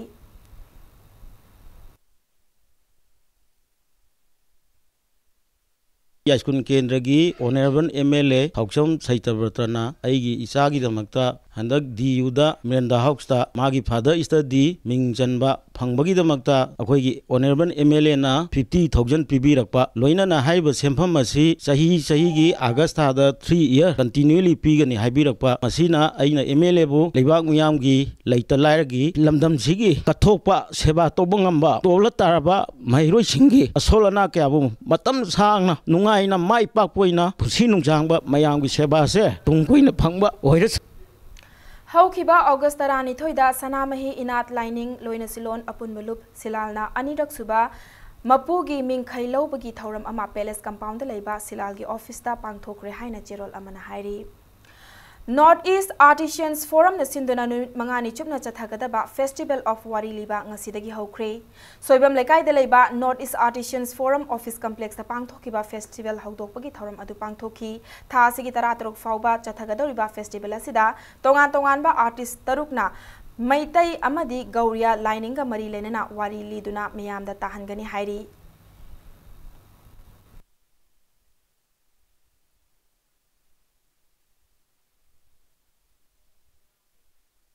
ꯌꯥꯏꯁ꯭ꯀꯨꯜ ꯀꯦꯟꯗ꯭ꯔꯒꯤ Honourable M L A ꯊꯣꯛꯆꯣꯝ ꯁꯇ꯭ꯌꯕ꯭ꯔꯇꯅ ꯑꯩꯒꯤ ꯏꯆꯥꯒꯤꯗꯃꯛꯇ ꯍꯟꯗꯛ ꯗꯤ ꯌꯨꯗ ꯃꯤꯔꯟꯗꯥ ꯍꯥꯎꯁꯇ ꯃꯥꯒꯤ ꯐꯥꯗꯔ ꯁ꯭ꯇꯗꯤ ꯃꯤꯡ ꯆꯟꯕ ꯐꯪꯕꯒꯤꯗꯃꯛꯇ ꯑꯩꯈꯣꯏꯒꯤ ꯑꯣꯅꯔꯦꯕꯜ ꯑꯦꯝ ꯑꯦꯜ ꯑꯦꯅ ꯐꯤꯐꯇꯤ ꯊꯥꯎꯖꯟ ꯄꯤꯕꯤꯔꯛꯄ, ꯂꯣꯏꯅꯅ ꯍꯥꯏꯔꯤꯕ ꯁꯦꯟꯐꯝ ꯑꯁꯤ ꯆꯍꯤ ꯆꯍꯤꯒꯤ ꯑꯥꯒꯁ ꯊꯥꯗ ꯊ꯭ꯔꯤ ꯏꯌꯔ ꯀꯟꯇꯤꯅ꯭ꯌꯨꯂꯤ ꯄꯤꯒꯅꯤ ꯍꯥꯏꯕꯤꯔꯛꯄ꯫ ꯃꯁꯤꯅ ꯑꯩꯅ ꯑꯦꯝ ꯑꯦꯜ ꯑꯦꯕꯨ ꯂꯩꯕꯥꯛ ꯃꯤꯌꯥꯝꯒꯤ ꯂꯩꯇ ꯂꯥꯏꯔꯒꯤ ꯂꯝꯗꯝꯁꯤꯒꯤ ꯀꯠꯊꯣꯛꯄ, ꯁꯦꯕꯥ ꯇꯧꯕ ꯉꯝꯕ, ꯇꯣꯜꯂ ꯇꯥꯔꯕ ꯃꯍꯩꯔꯣꯏꯁꯤꯡꯒꯤ ꯑꯁꯣꯜ ꯑꯅꯥ ꯀꯌꯥꯕꯨ ꯃꯇꯝ ꯁꯥꯡꯅ ꯅꯨꯡꯉꯥꯏꯅ ꯃꯥꯏ ꯄꯥꯛꯄ ꯑꯣꯏꯅ ꯄꯨꯟꯁꯤ ꯅꯨꯡꯁꯥꯡꯕ ꯃꯌꯥꯝꯒꯤ ꯁꯦꯕꯥꯁꯦ ꯇꯨꯡ ꯀꯨꯏꯅ ꯐꯪꯕ ꯑꯣꯏꯔꯁꯤ꯫ ꯍꯧꯈꯤꯕ ꯑꯣꯒꯁ ꯇꯔꯥꯅꯤꯊꯣꯏꯗ ꯁꯅꯥꯃꯍꯤ ꯏꯅꯥꯠ ꯂꯥꯏꯅꯤꯡ ꯂꯣꯏꯅꯁꯤꯂꯣꯟ ꯑꯄꯨꯟꯕ ꯂꯨꯞ ꯁꯤꯂꯥꯜꯅ ꯑꯅꯤꯔꯛ ꯁꯨꯕ ꯃꯄꯨꯒꯤ ꯃꯤꯡꯈꯩ ꯂꯧꯕꯒꯤ ꯊꯧꯔꯝ ꯑꯃ ꯄꯦꯂꯦꯁ ꯀꯝꯄꯥꯎꯟꯗ ꯂꯩꯕ ꯁꯤꯂꯥꯜꯒꯤ ꯑꯣꯐꯤꯁꯇ ꯄꯥꯡꯊꯣꯛꯈ꯭ꯔꯦ ꯍꯥꯏꯅ ꯆꯦꯔꯣꯜ ꯑꯃꯅ ꯍꯥꯏꯔꯤ꯫ North East Artisans Forumꯅ ꯁꯤꯟꯗꯨꯅ ꯅꯨꯃꯤꯠ ꯃꯉꯥꯅꯤ ꯆꯨꯞꯅ ꯆꯠꯊꯒꯗꯕ Festival of ꯋꯥꯔꯤ ꯂꯤꯕ ꯉꯁꯤꯗꯒꯤ ꯍꯧꯈ꯭ꯔꯦ꯫ ꯁꯣꯏꯕꯝ ꯂꯩꯀꯥꯏꯗ ꯂꯩꯕ North East Artisans Forum Office Complexꯇ ꯄꯥꯡꯊꯣꯛꯈꯤꯕ festival ꯍꯧꯗꯣꯛꯄꯒꯤ ꯊꯧꯔꯝ ꯑꯗꯨ ꯄꯥꯡꯊꯣꯛꯈꯤ꯫ ꯊꯥ ꯑꯁꯤꯒꯤ ꯇꯔꯥꯇꯔꯨꯛ ꯐꯥꯎꯕ ꯆꯠꯊꯒꯗꯧꯔꯤꯕ festival ꯑꯁꯤꯗ ꯇꯣꯉꯥꯟ ꯇꯣꯉꯥꯟꯕ artist ꯇꯔꯨꯛꯅ ꯃꯩꯇꯩ ꯑꯃꯗꯤ ꯒꯧꯔꯤꯌꯥ ꯂꯥꯏꯅꯤꯡꯒ ꯃꯔꯤ ꯂꯩꯅꯅ ꯋꯥꯔꯤ ꯂꯤꯗꯨꯅ ꯃꯤꯌꯥꯝꯗ ꯇꯥꯍꯟꯒꯅꯤ ꯍꯥꯏꯔꯤ꯫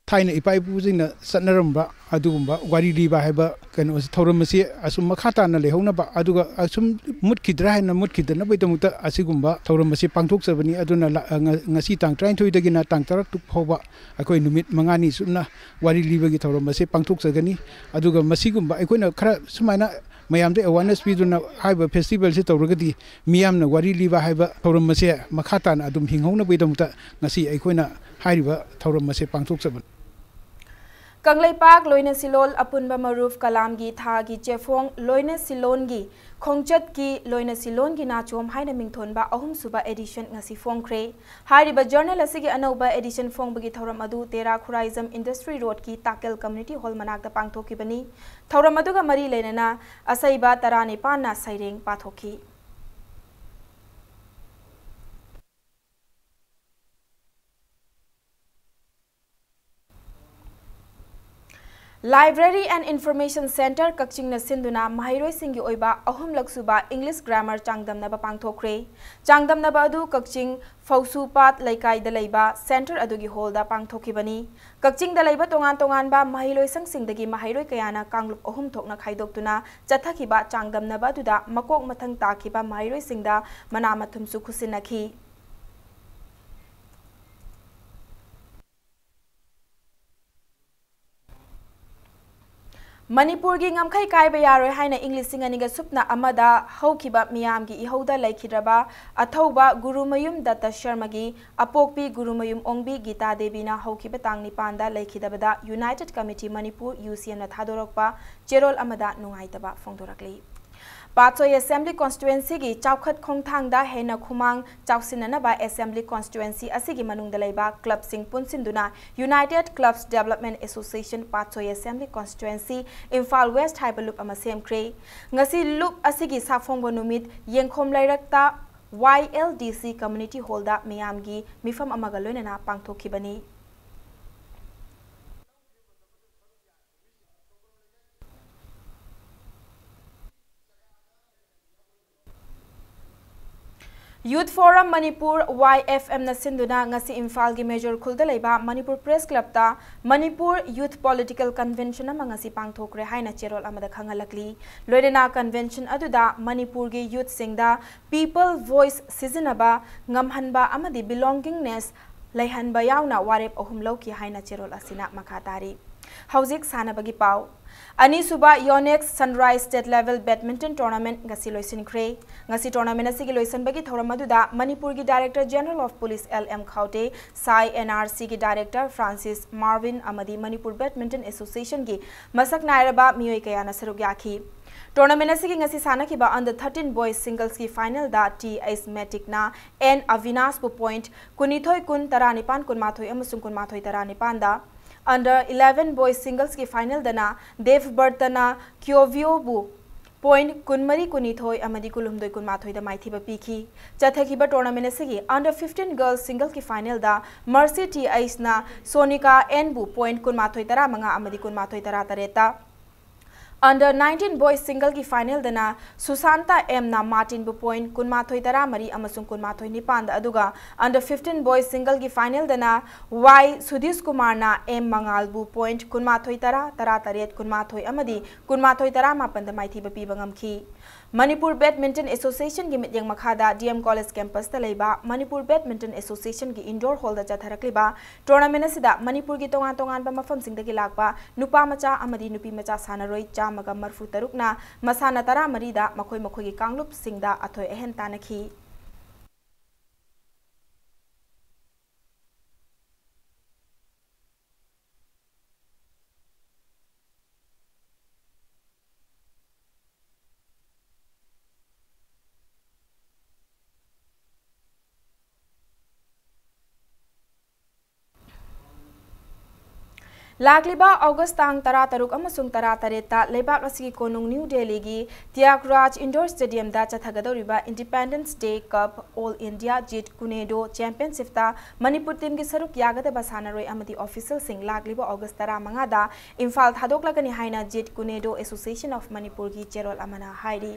ꯊꯥꯏꯅ ꯏꯄꯥ ꯏꯄꯨꯁꯤꯡꯅ ꯆꯠꯅꯔꯝꯕ ꯑꯗꯨꯒꯨꯝꯕ ꯋꯥꯔꯤ ꯂꯤꯕ ꯍꯥꯏꯕ ꯀꯩꯅꯣꯁꯤ, ꯊꯧꯔꯝ ꯑꯁꯤ ꯑꯁꯨꯝ ꯃꯈꯥ ꯇꯥꯅ ꯂꯩꯍꯧꯅꯕ, ꯑꯗꯨꯒ ꯑꯁꯨꯝ ꯃꯨꯠꯈꯤꯗ꯭ꯔꯥ ꯍꯥꯏꯅ ꯃꯨꯠꯈꯤꯗꯅꯕꯒꯤꯗꯃꯛꯇ ꯑꯁꯤꯒꯨꯝꯕ ꯊꯧꯔꯝ ꯑꯁꯤ ꯄꯥꯡꯊꯣꯛꯆꯕꯅꯤ꯫ ꯑꯗꯨꯅ ꯂ-, ꯑ, ꯉ-, ꯉꯁꯤ ꯇꯥꯡ ꯇꯔꯥꯅꯤꯊꯣꯏꯗꯒꯤꯅ ꯇꯥꯡ ꯇꯔꯥꯇꯔꯨꯛ ꯐꯥꯎꯕ ꯑꯩꯈꯣꯏ ꯅꯨꯃꯤꯠ ꯃꯉꯥꯅꯤ ꯆꯨꯞꯅ ꯋꯥꯔꯤ ꯂꯤꯕꯒꯤ ꯊꯧꯔꯝ ꯑꯁꯤ ꯄꯥꯡꯊꯣꯛꯆꯒꯅꯤ꯫ ꯑꯗꯨꯒ ꯃꯁꯤꯒꯨꯝꯕ ꯑꯩꯈꯣꯏꯅ ꯈꯔ ꯁꯨꯃꯥꯏꯅ ꯃꯌꯥꯝꯗ awareness ꯄꯤꯗꯨꯅ ꯍꯥꯏꯔꯤꯕ festivalꯁꯤ ꯇꯧꯔꯒꯗꯤ ꯃꯤꯌꯥꯝꯅ ꯋꯥꯔꯤ ꯂꯤꯕ ꯍꯥꯏꯕ ꯊꯧꯔꯝ ꯑꯁꯦ ꯃꯈꯥ ꯇꯥꯅ ꯑꯗꯨꯝ ꯍꯤꯡꯍꯧꯅꯕꯒꯤꯗꯃꯛꯇ ꯉꯁꯤ ꯑꯩꯈꯣꯏꯅ ꯍꯥꯏꯔꯤꯕ ꯊꯧꯔꯝ ꯑꯁꯦ ꯄꯥꯡꯊꯣꯛꯆꯕꯅꯤ꯫ ꯀꯪꯂꯩꯄꯥꯛ ꯂꯣꯏꯅꯁꯤꯂꯣꯜ ꯑꯄꯨꯟꯕ ꯃꯔꯨꯞ ꯀꯂꯥꯝꯒꯤ ꯊꯥꯒꯤ ꯆꯦꯐꯣꯡ ꯂꯣꯏꯅꯁꯤꯂꯣꯟꯒꯤ ꯈꯣꯡꯆꯠꯀꯤ ꯂꯣꯏꯅꯁꯤꯂꯣꯟꯒꯤ ꯅꯥꯆꯣꯝ ꯍꯥꯏꯅ ꯃꯤꯡꯊꯣꯟꯕ ꯑꯍꯨꯝꯁꯨꯕ edition ꯉꯁꯤ ꯐꯣꯡꯈ꯭ꯔꯦ꯫ ꯍꯥꯏꯔꯤꯕ journal ꯑꯁꯤꯒꯤ ꯑꯅꯧꯕ edition ꯐꯣꯡꯕꯒꯤ ꯊꯧꯔꯝ ꯑꯗꯨ ꯇꯦꯔꯥ ꯈꯨꯔꯥꯏꯖꯝ Industry Roadꯀꯤ ꯇꯥꯀꯦꯜ Community Hall ꯃꯅꯥꯛꯇ ꯄꯥꯡꯊꯣꯛꯈꯤꯕꯅꯤ꯫ ꯊꯧꯔꯝ ꯑꯗꯨꯒ ꯃꯔꯤ ꯂꯩꯅꯅ ꯑꯁꯩꯕ ꯇꯔꯥꯅꯤꯄꯥꯟꯅ ꯁꯩꯔꯦꯡ ꯄꯥꯊꯣꯛꯈꯤ꯫ Library and Information Centre ꯀꯛꯆꯤꯡꯅ ꯁꯤꯟꯗꯨꯅ ꯃꯍꯩꯔꯣꯏꯁꯤꯡꯒꯤ ꯑꯣꯏꯕ ꯑꯍꯨꯝꯂꯛ ꯁꯨꯕ English Grammar ꯆꯥꯡꯗꯝꯅꯕ ꯄꯥꯡꯊꯣꯛꯈ꯭ꯔꯦ꯫ ꯆꯥꯡꯗꯝꯅꯕ ꯑꯗꯨ ꯀꯛꯆꯤꯡ ꯐꯧꯁꯨꯄꯥꯠ ꯂꯩꯀꯥꯏꯗ ꯂꯩꯕ centre ꯑꯗꯨꯒꯤ hallꯗ ꯄꯥꯡꯊꯣꯛꯈꯤꯕꯅꯤ꯫ ꯀꯛꯆꯤꯡꯗ ꯂꯩꯕ ꯇꯣꯉꯥꯟ ꯇꯣꯉꯥꯟꯕ ꯃꯍꯩꯂꯣꯏꯁꯪꯁꯤꯡꯗꯒꯤ ꯃꯍꯩꯔꯣꯏ ꯀꯌꯥꯅ ꯀꯥꯡꯂꯨꯞ ꯑꯍꯨꯝ ꯊꯣꯛꯅ ꯈꯥꯏꯗꯣꯛꯇꯨꯅ ꯆꯠꯊꯈꯤꯕ ꯆꯥꯡꯗꯝꯅꯕ ꯑꯗꯨꯗ ꯃꯀꯣꯛ ꯃꯊꯪ ꯇꯥꯈꯤꯕ ꯃꯍꯩꯔꯣꯏꯁꯤꯡꯗ ꯃꯅꯥ ꯃꯊꯨꯝꯁꯨ ꯈꯨꯠꯁꯤꯟꯅꯈꯤ꯫ ꯃꯅꯤꯄꯨꯔꯒꯤ ꯉꯝꯈꯩ ꯀꯥꯏꯕ ꯌꯥꯔꯣꯏ ꯍꯥꯏꯅ ꯏꯪ ꯂꯤꯁꯤꯡ ꯑꯅꯤꯒ ꯁꯨꯞꯅ ꯑꯃꯗ ꯍꯧꯈꯤꯕ ꯃꯤꯌꯥꯝꯒꯤ ꯏꯍꯧꯗ ꯂꯩꯈꯤꯗ꯭ꯔꯕ ꯑꯊꯧꯕ ꯒꯨꯔꯨꯃꯌꯨꯝ ꯗꯠꯇ ꯁꯔꯃꯒꯤ ꯑꯄꯣꯛꯄꯤ ꯒꯨꯔꯨꯃꯌꯨꯝ ꯑꯣꯡꯕꯤ ꯒꯤꯇꯥ ꯗꯦꯕꯤꯅ ꯍꯧꯈꯤꯕ ꯇꯥꯡ ꯅꯤꯄꯥꯟꯗ ꯂꯩꯈꯤꯗꯕꯗ United Committee Manipur, UCMꯅ ꯊꯥꯗꯣꯔꯛꯄ ꯆꯦꯔꯣꯜ ꯑꯃꯗ ꯅꯨꯡꯉꯥꯏꯇꯕ ꯐꯣꯡꯗꯣꯔꯛꯂꯤ꯫ ꯄꯥꯠꯁꯣꯏ Assembly Constituencyꯒꯤ ꯆꯥꯎꯈꯠ ꯈꯣꯡꯊꯥꯡꯗ ꯍꯦꯟꯅ ꯈꯨꯃꯥꯡ ꯆꯥꯎꯁꯤꯟꯅꯅꯕ Assembly Constituency ꯑꯁꯤꯒꯤ ꯃꯅꯨꯡꯗ ꯂꯩꯕ clubꯁꯤꯡ ꯄꯨꯟꯁꯤꯟꯗꯨꯅ United Clubs Development Association ꯄꯥꯠꯁꯣꯏ Assembly Constituency, ꯏꯝꯐꯥꯜ West ꯍꯥꯏꯕ ꯂꯨꯞ ꯑꯃ ꯁꯦꯝꯈ꯭ꯔꯦ꯫ ꯉꯁꯤ ꯂꯨꯞ ꯑꯁꯤꯒꯤ ꯁꯥꯐꯣꯡꯕ ꯅꯨꯃꯤꯠ ꯌꯦꯡꯈꯣꯝ ꯂꯩꯔꯛꯇ Y L D C Community Hallꯗ ꯃꯤꯌꯥꯝꯒꯤ ꯃꯤꯐꯝ ꯑꯃꯒ ꯂꯣꯏꯅꯅ ꯄꯥꯡꯊꯣꯛꯈꯤꯕꯅꯤ꯫ Youth Forum Manipur, Y F Mꯅ ꯁꯤꯟꯗꯨꯅ ꯉꯁꯤ ꯏꯝꯐꯥꯜꯒꯤ ꯃꯦꯖꯣꯔ ꯈꯨꯜꯗ ꯂꯩꯕ Manipur Press Clubꯇ Manipur Youth Political Convention ꯑꯃ ꯉꯁꯤ ꯄꯥꯡꯊꯣꯛꯈ꯭ꯔꯦ ꯍꯥꯏꯅ ꯆꯦꯔꯣꯜ ꯑꯃꯗ ꯈꯪꯍꯜꯂꯛꯂꯤ꯫ ꯂꯣꯏꯅꯅ convention ꯑꯗꯨꯗ ꯃꯅꯤꯄꯨꯔꯒꯤ youthꯁꯤꯡꯗ people voice ꯁꯤꯖꯤꯟꯅꯕ ꯉꯝꯍꯟꯕ ꯑꯃꯗꯤ belongingness ꯂꯩꯍꯟꯕ ꯌꯥꯎꯅ ꯋꯥꯔꯦꯞ ꯑꯍꯨꯝ ꯂꯧꯈꯤ ꯍꯥꯏꯅ ꯆꯦꯔꯣꯜ ꯑꯁꯤꯅ ꯃꯈꯥ ꯇꯥꯔꯤ꯫ ꯍꯧꯖꯤꯛ ꯁꯥꯟꯅꯕꯒꯤ ꯄꯥꯎ꯫ ꯑꯅꯤꯁꯨꯕ Yonex Sunrise State Level Badminton Tournament ꯉꯁꯤ ꯂꯣꯏꯁꯤꯟꯈ꯭ꯔꯦ꯫ ꯉꯁꯤ tournament ꯑꯁꯤꯒꯤ ꯂꯣꯏꯁꯤꯟꯕꯒꯤ ꯊꯧꯔꯝ ꯑꯗꯨꯗ ꯃꯅꯤꯄꯨꯔꯒꯤ Director General of Police L M ꯈꯥꯎꯇꯦ, ꯁꯥꯏ N R Cꯒꯤ Director Francis Marvin ꯑꯃꯗꯤ ꯃꯅꯤꯄꯨꯔ Badminton Associationꯒꯤ ꯃꯁꯛ ꯅꯥꯏꯔꯕ ꯃꯤꯑꯣꯏ ꯀꯌꯥꯅ ꯁꯔꯨꯛ ꯌꯥꯈꯤ꯫ Tournament ꯑꯁꯤꯒꯤ ꯉꯁꯤ ꯁꯥꯟꯅꯈꯤꯕ under thirteen boys singlesꯀꯤ finalꯗ T H Maticꯅ N Avinashꯕꯨ point ꯀꯨꯟꯅꯤꯊꯣꯏ ꯀꯨꯟ, ꯇꯔꯥꯅꯤꯄꯥꯟ ꯀꯨꯟꯃꯥꯊꯣꯏ ꯑꯃꯁꯨꯡ ꯀꯨꯟꯃꯥꯊꯣꯏ ꯇꯔꯥꯅꯤꯄꯥꯟꯗ, under eleven boys singlesꯀꯤ finalꯗꯅ Dev Bartana Kyovioꯕꯨ point ꯀꯨꯟꯃꯔꯤ ꯀꯨꯟꯅꯤꯊꯣꯏ ꯑꯃꯗꯤ ꯀꯨꯟꯍꯨꯝꯗꯣꯏ ꯀꯨꯟꯃꯥꯊꯣꯏꯗ ꯃꯥꯏꯊꯤꯕ ꯄꯤꯈꯤ꯫ ꯆꯠꯊꯈꯤꯕ tournament ꯑꯁꯤꯒꯤ under fifteen girls singleꯒꯤ finalꯗ Mercy T Hꯅ Sonika Nꯕꯨ point ꯀꯨꯟꯃꯥꯊꯣꯏ ꯇꯔꯥꯃꯉꯥ ꯑꯃꯗꯤ ꯀꯨꯟꯃꯥꯊꯣꯏ ꯇꯔꯥꯇꯔꯦꯠꯇ, under nineteen boys singleꯒꯤ finalꯗꯅ Susanta Mꯅ Martinꯕꯨ point ꯀꯨꯟꯃꯥꯊꯣꯏ ꯇꯔꯥꯃꯔꯤ ꯑꯃꯁꯨꯡ ꯀꯨꯟꯃꯥꯊꯣꯏ ꯅꯤꯄꯥꯟꯗ, ꯑꯗꯨꯒ under fifteen boys singleꯒꯤ finalꯗꯅ Y ꯁꯨꯗꯤꯁ ꯀꯨꯃꯥꯔꯅ M ꯃꯉꯥꯜꯕꯨ point ꯀꯨꯟꯃꯥꯊꯣꯏ ꯇꯔꯥ, ꯇꯔꯥꯇꯔꯦꯠ ꯀꯨꯟꯃꯥꯊꯣꯏ ꯑꯃꯗꯤ ꯀꯨꯟꯃꯥꯊꯣꯏ ꯇꯔꯥꯃꯥꯄꯟꯗ ꯃꯥꯏꯊꯤꯕ ꯄꯤꯕ ꯉꯝꯈꯤ꯫ ꯃꯅꯤꯄꯨꯔ Badminton Associationꯒꯤ ꯃꯤꯠꯌꯦꯡ ꯃꯈꯥꯗ D M College campusꯇ ꯂꯩꯕ ꯃꯅꯤꯄꯨꯔ Badminton Associationꯒꯤ indoor hallꯗ ꯆꯠꯊꯔꯛꯂꯤꯕ tournament ꯑꯁꯤꯗ ꯃꯅꯤꯄꯨꯔꯒꯤ ꯇꯣꯉꯥꯟ ꯇꯣꯉꯥꯟꯕ ꯃꯐꯝꯁꯤꯡꯗꯒꯤ ꯂꯥꯛꯄ ꯅꯨꯄꯥ ꯃꯆꯥ ꯑꯃꯗꯤ ꯅꯨꯄꯤ ꯃꯆꯥ ꯁꯥꯟꯅꯔꯣꯏ ꯆꯥꯝꯃꯒ ꯃꯔꯐꯨ ꯇꯔꯨꯛꯅ ꯃꯁꯥꯟꯅ ꯇꯔꯥꯃꯔꯤꯗ ꯃꯈꯣꯏ ꯃꯈꯣꯏꯒꯤ ꯀꯥꯡꯂꯨꯞꯁꯤꯡꯗ ꯑꯊꯣꯏ ꯑꯍꯦꯟ ꯇꯥꯟꯅꯈꯤ꯫ ꯂꯥꯛꯂꯤꯕ August ꯇꯥꯡ ꯇꯔꯥꯇꯔꯨꯛ ꯑꯃꯁꯨꯡ ꯇꯔꯥꯇꯔꯦꯠꯇ ꯂꯩꯕꯥꯛ ꯑꯁꯤꯒꯤ ꯀꯣꯅꯨꯡ New Delhiꯒꯤ Tyagaraja Indoor Stadiumꯗ ꯆꯠꯊꯒꯗꯧꯔꯤꯕ Independence Day Cup All India Jeet Kune Do Championshipꯇ Manipur teamꯒꯤ ꯁꯔꯨꯛ ꯌꯥꯒꯗꯕ ꯁꯥꯟꯅꯔꯣꯏ ꯑꯃꯗꯤ officialꯁꯤꯡ ꯂꯥꯛꯂꯤꯕ August ꯇꯔꯥꯃꯉꯥꯗ ꯏꯝꯐꯥꯜ ꯊꯥꯗꯣꯛꯂꯒꯅꯤ ꯍꯥꯏꯅ Jeet Kune Do Association of Manipurꯒꯤ ꯆꯦꯔꯣꯜ ꯑꯃꯅ ꯍꯥꯏꯔꯤ꯫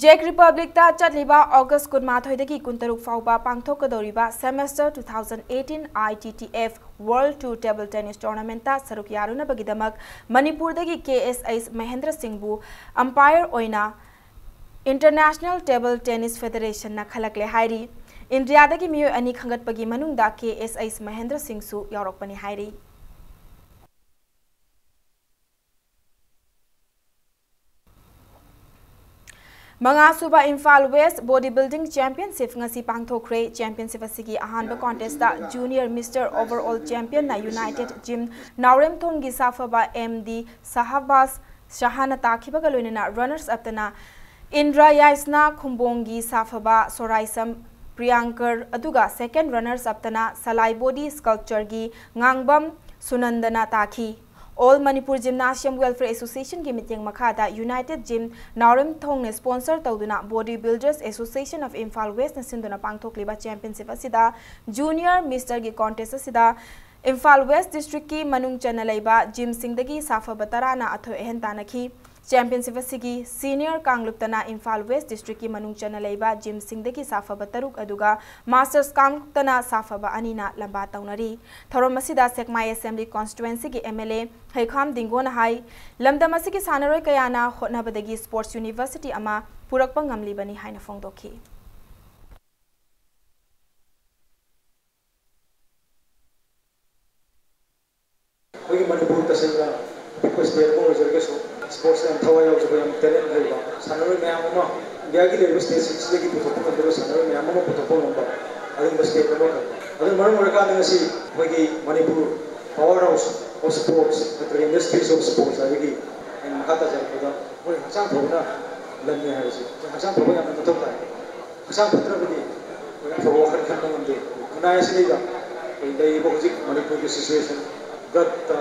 Czech Republicꯇ ꯆꯠꯂꯤꯕ August ꯀꯨꯟꯃꯥꯊꯣꯏꯗꯒꯤ ꯀꯨꯟꯇꯔꯨꯛ ꯐꯥꯎꯕ ꯄꯥꯡꯊꯣꯛꯀꯗꯧꯔꯤꯕ Semester two thousand eighteen I T T F World Tour Table Tennis Tournamentꯇ ꯁꯔꯨꯛ ꯌꯥꯔꯨꯅꯕꯒꯤꯗꯃꯛ ꯃꯅꯤꯄꯨꯔꯗꯒꯤ K S H Mahendra ꯁꯤꯡꯕꯨ umpire ꯑꯣꯏꯅ International Table Tennis Federationꯅ ꯈꯜꯂꯛꯂꯦ ꯍꯥꯏꯔꯤ꯫ ꯏꯟꯗꯤꯌꯥꯗꯒꯤ ꯃꯤꯑꯣꯏ ꯑꯅꯤ ꯈꯟꯒꯠꯄꯒꯤ ꯃꯅꯨꯡꯗ K S H ꯃꯍꯦꯟꯗ꯭ꯔ ꯁꯤꯡꯁꯨ ꯌꯥꯎꯔꯛꯄꯅꯤ ꯍꯥꯏꯔꯤ꯫ ꯃꯉꯥꯁꯨꯕ Imphal West Body Building Championship ꯉꯁꯤ ꯄꯥꯡꯊꯣꯛꯈ꯭ꯔꯦ꯫ Championship ꯑꯁꯤꯒꯤ ꯑꯍꯥꯟꯕ contestꯇ Junior Mister Overall Championꯅ United Gym ꯅꯥꯎꯔꯦꯝꯊꯣꯡꯒꯤ ꯁꯥꯐꯕ M D ꯁꯍꯕꯥꯁ ꯁꯍꯥꯅ ꯇꯥꯈꯤꯕꯒ ꯂꯣꯏꯅꯅ runners upꯇꯅ ꯏꯟꯗ꯭ꯔ ꯌꯥꯏꯁꯅꯥ ꯈꯨꯝꯕꯣꯡꯒꯤ ꯁꯥꯐꯕ ꯁꯣꯔꯥꯏꯁꯝ ꯄ꯭ꯔꯤꯌꯥꯡꯀꯔ, ꯑꯗꯨꯒ second runners upꯇꯅ ꯁꯂꯥꯏ body sculptureꯒꯤ ꯉꯥꯡꯕꯝ ꯁꯨꯅꯟꯗꯅ ꯇꯥꯈꯤ꯫ All Manipur Gymnasium Welfare Association ꯒꯤ ꯃꯤꯠꯌꯦꯡ ꯃꯈꯥꯗ United Gym ꯅꯥꯎꯔꯦꯝꯊꯣꯡꯅ sponsor ꯇꯧꯗꯨꯅ Body Builders Association of Imphal West ꯅ ꯁꯤꯟꯗꯨꯅ ꯄꯥꯡꯊꯣꯛꯂꯤꯕ championship ꯑꯁꯤꯗ Junior Mister ꯒꯤ contest ꯑꯁꯤꯗ ꯏꯝꯐꯥꯜ West District ꯀꯤ ꯃꯅꯨꯡ ꯆꯟꯅ ꯂꯩꯕ gym ꯁꯤꯡꯗꯒꯤ ꯁꯥꯐꯕ ꯇꯔꯥꯅ ꯑꯊꯣꯏ ꯑꯍꯦꯟ ꯇꯥꯟꯅꯈꯤ꯫ Championship ꯑꯁꯤꯒꯤ senior ꯀꯥꯡꯂꯨꯞꯇꯅ ꯏꯝꯐꯥꯜ West District ꯀꯤ ꯃꯅꯨꯡ ꯆꯟꯅ ꯂꯩꯕ gym ꯁꯤꯡꯗꯒꯤ ꯁꯥꯐꯕ ꯇꯔꯨꯛ ꯑꯗꯨꯒ Masters ꯀꯥꯡꯂꯨꯞꯇꯅ ꯁꯥꯐꯕ ꯑꯅꯤꯅ ꯂꯝꯕꯥ ꯇꯧꯅꯔꯤ꯫ ꯊꯧꯔꯝ ꯑꯁꯤꯗ ꯁꯦꯛꯃꯥꯏ Assembly Constituency ꯒꯤ M L A ꯍꯩꯈꯥꯝ ꯗꯤꯡꯒꯣꯅ ꯍꯥꯏ, ꯂꯝꯗꯝ ꯑꯁꯤꯒꯤ ꯁꯥꯟꯅꯔꯣꯏ ꯀꯌꯥꯅ ꯍꯣꯠꯅꯕꯗꯒꯤ sports university ꯑꯃ ꯄꯨꯔꯛꯄ ꯉꯝꯂꯤꯕꯅꯤ ꯍꯥꯏꯅ ꯐꯣꯡꯗꯣꯛꯈꯤ꯫ ꯑꯩꯈꯣꯏꯒꯤ ꯃꯅꯤꯄꯨꯔ ꯇꯁꯦꯡꯅ ꯑꯄꯤꯛꯄ state ꯑꯃ ꯑꯣꯏꯖꯔꯒꯁꯨ, sports ꯇ ꯌꯥꯝ ꯊꯋꯥꯏ ꯌꯥꯎꯖꯕ, ꯌꯥꯝ talent ꯂꯩꯕ ꯁꯥꯟꯅꯔꯣꯏ ꯃꯌꯥꯝ ꯑꯃ, ꯏꯟꯗꯤꯌꯥꯒꯤ ꯂꯩꯔꯤꯕ state ꯁꯤꯡꯁꯤꯗꯒꯤ ꯄꯨꯊꯣꯛꯄ ꯉꯝꯗꯕ ꯁꯥꯟꯅꯔꯣꯏ ꯃꯌꯥꯝ ꯑꯃ ꯄꯨꯊꯣꯛꯄ ꯉꯝꯕ ꯑꯗꯨꯒꯨꯝꯕ state ꯑꯃꯈꯛꯅꯤ꯫ ꯑꯗꯨꯅ ꯃꯔꯝ ꯑꯣꯏꯔꯀꯥꯟꯗ ꯉꯁꯤ ꯑꯩꯈꯣꯏꯒꯤ Manipur power house of sports ꯅꯠꯇ꯭ꯔꯒ industries of sports ꯍꯥꯏꯕꯒꯤ ꯑꯩꯅ ꯃꯈꯥ ꯇꯥꯖꯔꯛꯄꯗ, ꯑꯩꯈꯣꯏ ꯍꯛꯆꯥꯡ ꯐꯕꯅ ꯂꯟꯅꯤ ꯍꯥꯏꯕꯁꯤ, ꯑꯩꯈꯣꯏ ꯍꯛꯆꯥꯡ ꯐꯕ ꯌꯥꯝꯅ ꯃꯊꯧ ꯇꯥꯏ꯫ ꯍꯛꯆꯥꯡ ꯐꯠꯇ꯭ꯔꯕꯗꯤ ꯑꯩꯈꯣꯏ ꯑꯐꯕ ꯋꯥꯈꯜ ꯈꯟꯕ ꯉꯝꯗꯦ꯫ ꯈꯨꯟꯅꯥꯏ ꯑꯁꯤꯗꯩꯗ ꯑꯩꯈꯣꯏ ꯂꯩꯔꯤꯕ ꯍꯧꯖꯤꯛ ꯃꯅꯤꯄꯨꯔꯒꯤ situation, drug ꯇ,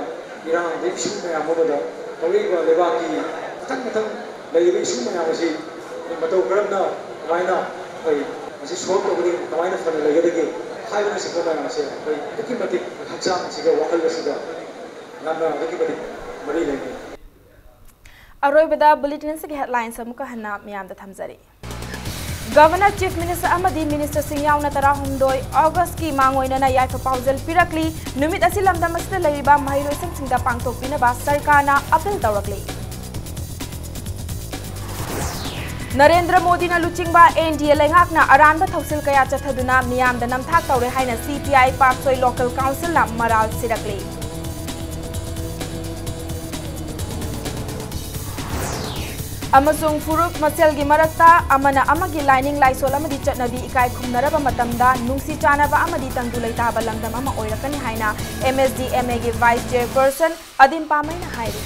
ꯏꯔꯥꯡꯗ, issue ꯃꯌꯥꯝ ꯑꯃꯗ ꯍꯧꯔꯛꯏꯕ ꯂꯩꯕꯥꯛꯀꯤ ꯃꯊꯪ ꯃꯊꯪ ꯂꯩꯔꯤꯕ issue ꯃꯌꯥꯝ ꯑꯁꯤ ꯑꯩꯈꯣꯏ ꯃꯇꯧ ꯀꯔꯝꯅ, ꯀꯃꯥꯏꯅ ꯑꯩꯈꯣꯏ ꯃꯁꯤ solve ꯇꯧꯒꯗꯒꯦ, ꯀꯃꯥꯏꯅ ꯐꯅ ꯂꯩꯒꯗꯒꯦ ꯍꯥꯏꯕꯅꯆꯤꯡꯕ ꯃꯌꯥꯝ ꯑꯁꯦ ꯑꯩꯈꯣꯏ ꯑꯗꯨꯛꯀꯤ ꯃꯇꯤꯛ ꯍꯛꯆꯥꯡ ꯑꯁꯤꯒ ꯋꯥꯈꯜ ꯑꯁꯤꯒ ꯌꯥꯝꯅ ꯑꯗꯨꯛꯀꯤ ꯃꯇꯤꯛ ꯃꯔꯤ ꯂꯩꯅꯩ꯫ ꯑꯔꯣꯏꯕꯗ bulletin ꯑꯁꯤꯒꯤ headlines ꯑꯃꯨꯛꯀ ꯍꯟꯅ ꯃꯤꯌꯥꯝꯗ ꯊꯝꯖꯔꯤ꯫ Governor, Chief Minister ꯑꯃꯗꯤ minister ꯁꯤꯡ ꯌꯥꯎꯅ ꯇꯔꯥꯍꯨꯝꯗꯣꯏ August ꯀꯤ ꯃꯥꯡꯑꯣꯏꯅꯅ ꯌꯥꯏꯐ ꯄꯥꯎꯖꯦꯜ ꯄꯤꯔꯛꯂꯤ꯫ ꯅꯨꯃꯤꯠ ꯑꯁꯤ ꯂꯝꯗꯝ ꯑꯁꯤꯗ ꯂꯩꯔꯤꯕ ꯃꯍꯩꯔꯣꯏꯁꯪꯁꯤꯡꯗ ꯄꯥꯡꯊꯣꯛꯄꯤꯅꯕ ꯁꯔꯀꯥꯔꯅ appeal ꯇꯧꯔꯛꯂꯤ꯫ ꯅꯔꯦꯟꯗ꯭ꯔ ꯃꯣꯗꯤꯅ ꯂꯨꯆꯤꯡꯕ N D A ꯂꯩꯉꯥꯛꯅ ꯑꯔꯥꯟꯕ ꯊꯧꯁꯤꯜ ꯀꯌꯥ ꯆꯠꯊꯗꯨꯅ ꯃꯤꯌꯥꯝꯗ ꯅꯝꯊꯥꯛ ꯇꯧꯔꯦ ꯍꯥꯏꯅ C P I ꯄꯥꯛꯁꯣꯏ local council ꯅ ꯃꯔꯥꯜ ꯁꯤꯔꯛꯂꯤ꯫ ꯑꯃꯁꯨꯡ ꯐꯨꯔꯨꯞ ꯃꯁꯦꯜꯒꯤ ꯃꯔꯛꯇ ꯑꯃꯅ ꯑꯃꯒꯤ ꯂꯥꯏꯅꯤꯡ ꯂꯥꯏꯁꯣꯜ ꯑꯃꯗꯤ ꯆꯠꯅꯕꯤ ꯏꯀꯥꯏ ꯈꯨꯝꯅꯔꯕ ꯃꯇꯝꯗ ꯅꯨꯡꯁꯤ ꯆꯥꯟꯅꯕ ꯑꯃꯗꯤ ꯇꯪꯗꯨ ꯂꯩꯇꯥꯕ ꯂꯝꯗꯝ ꯑꯃ ꯑꯣꯏꯔꯛꯀꯅꯤ ꯍꯥꯏꯅ M S D M A ꯒꯤ vice chairperson ꯑꯗꯤꯝ ꯄꯥꯃꯩꯅ ꯍꯥꯏꯔꯤ꯫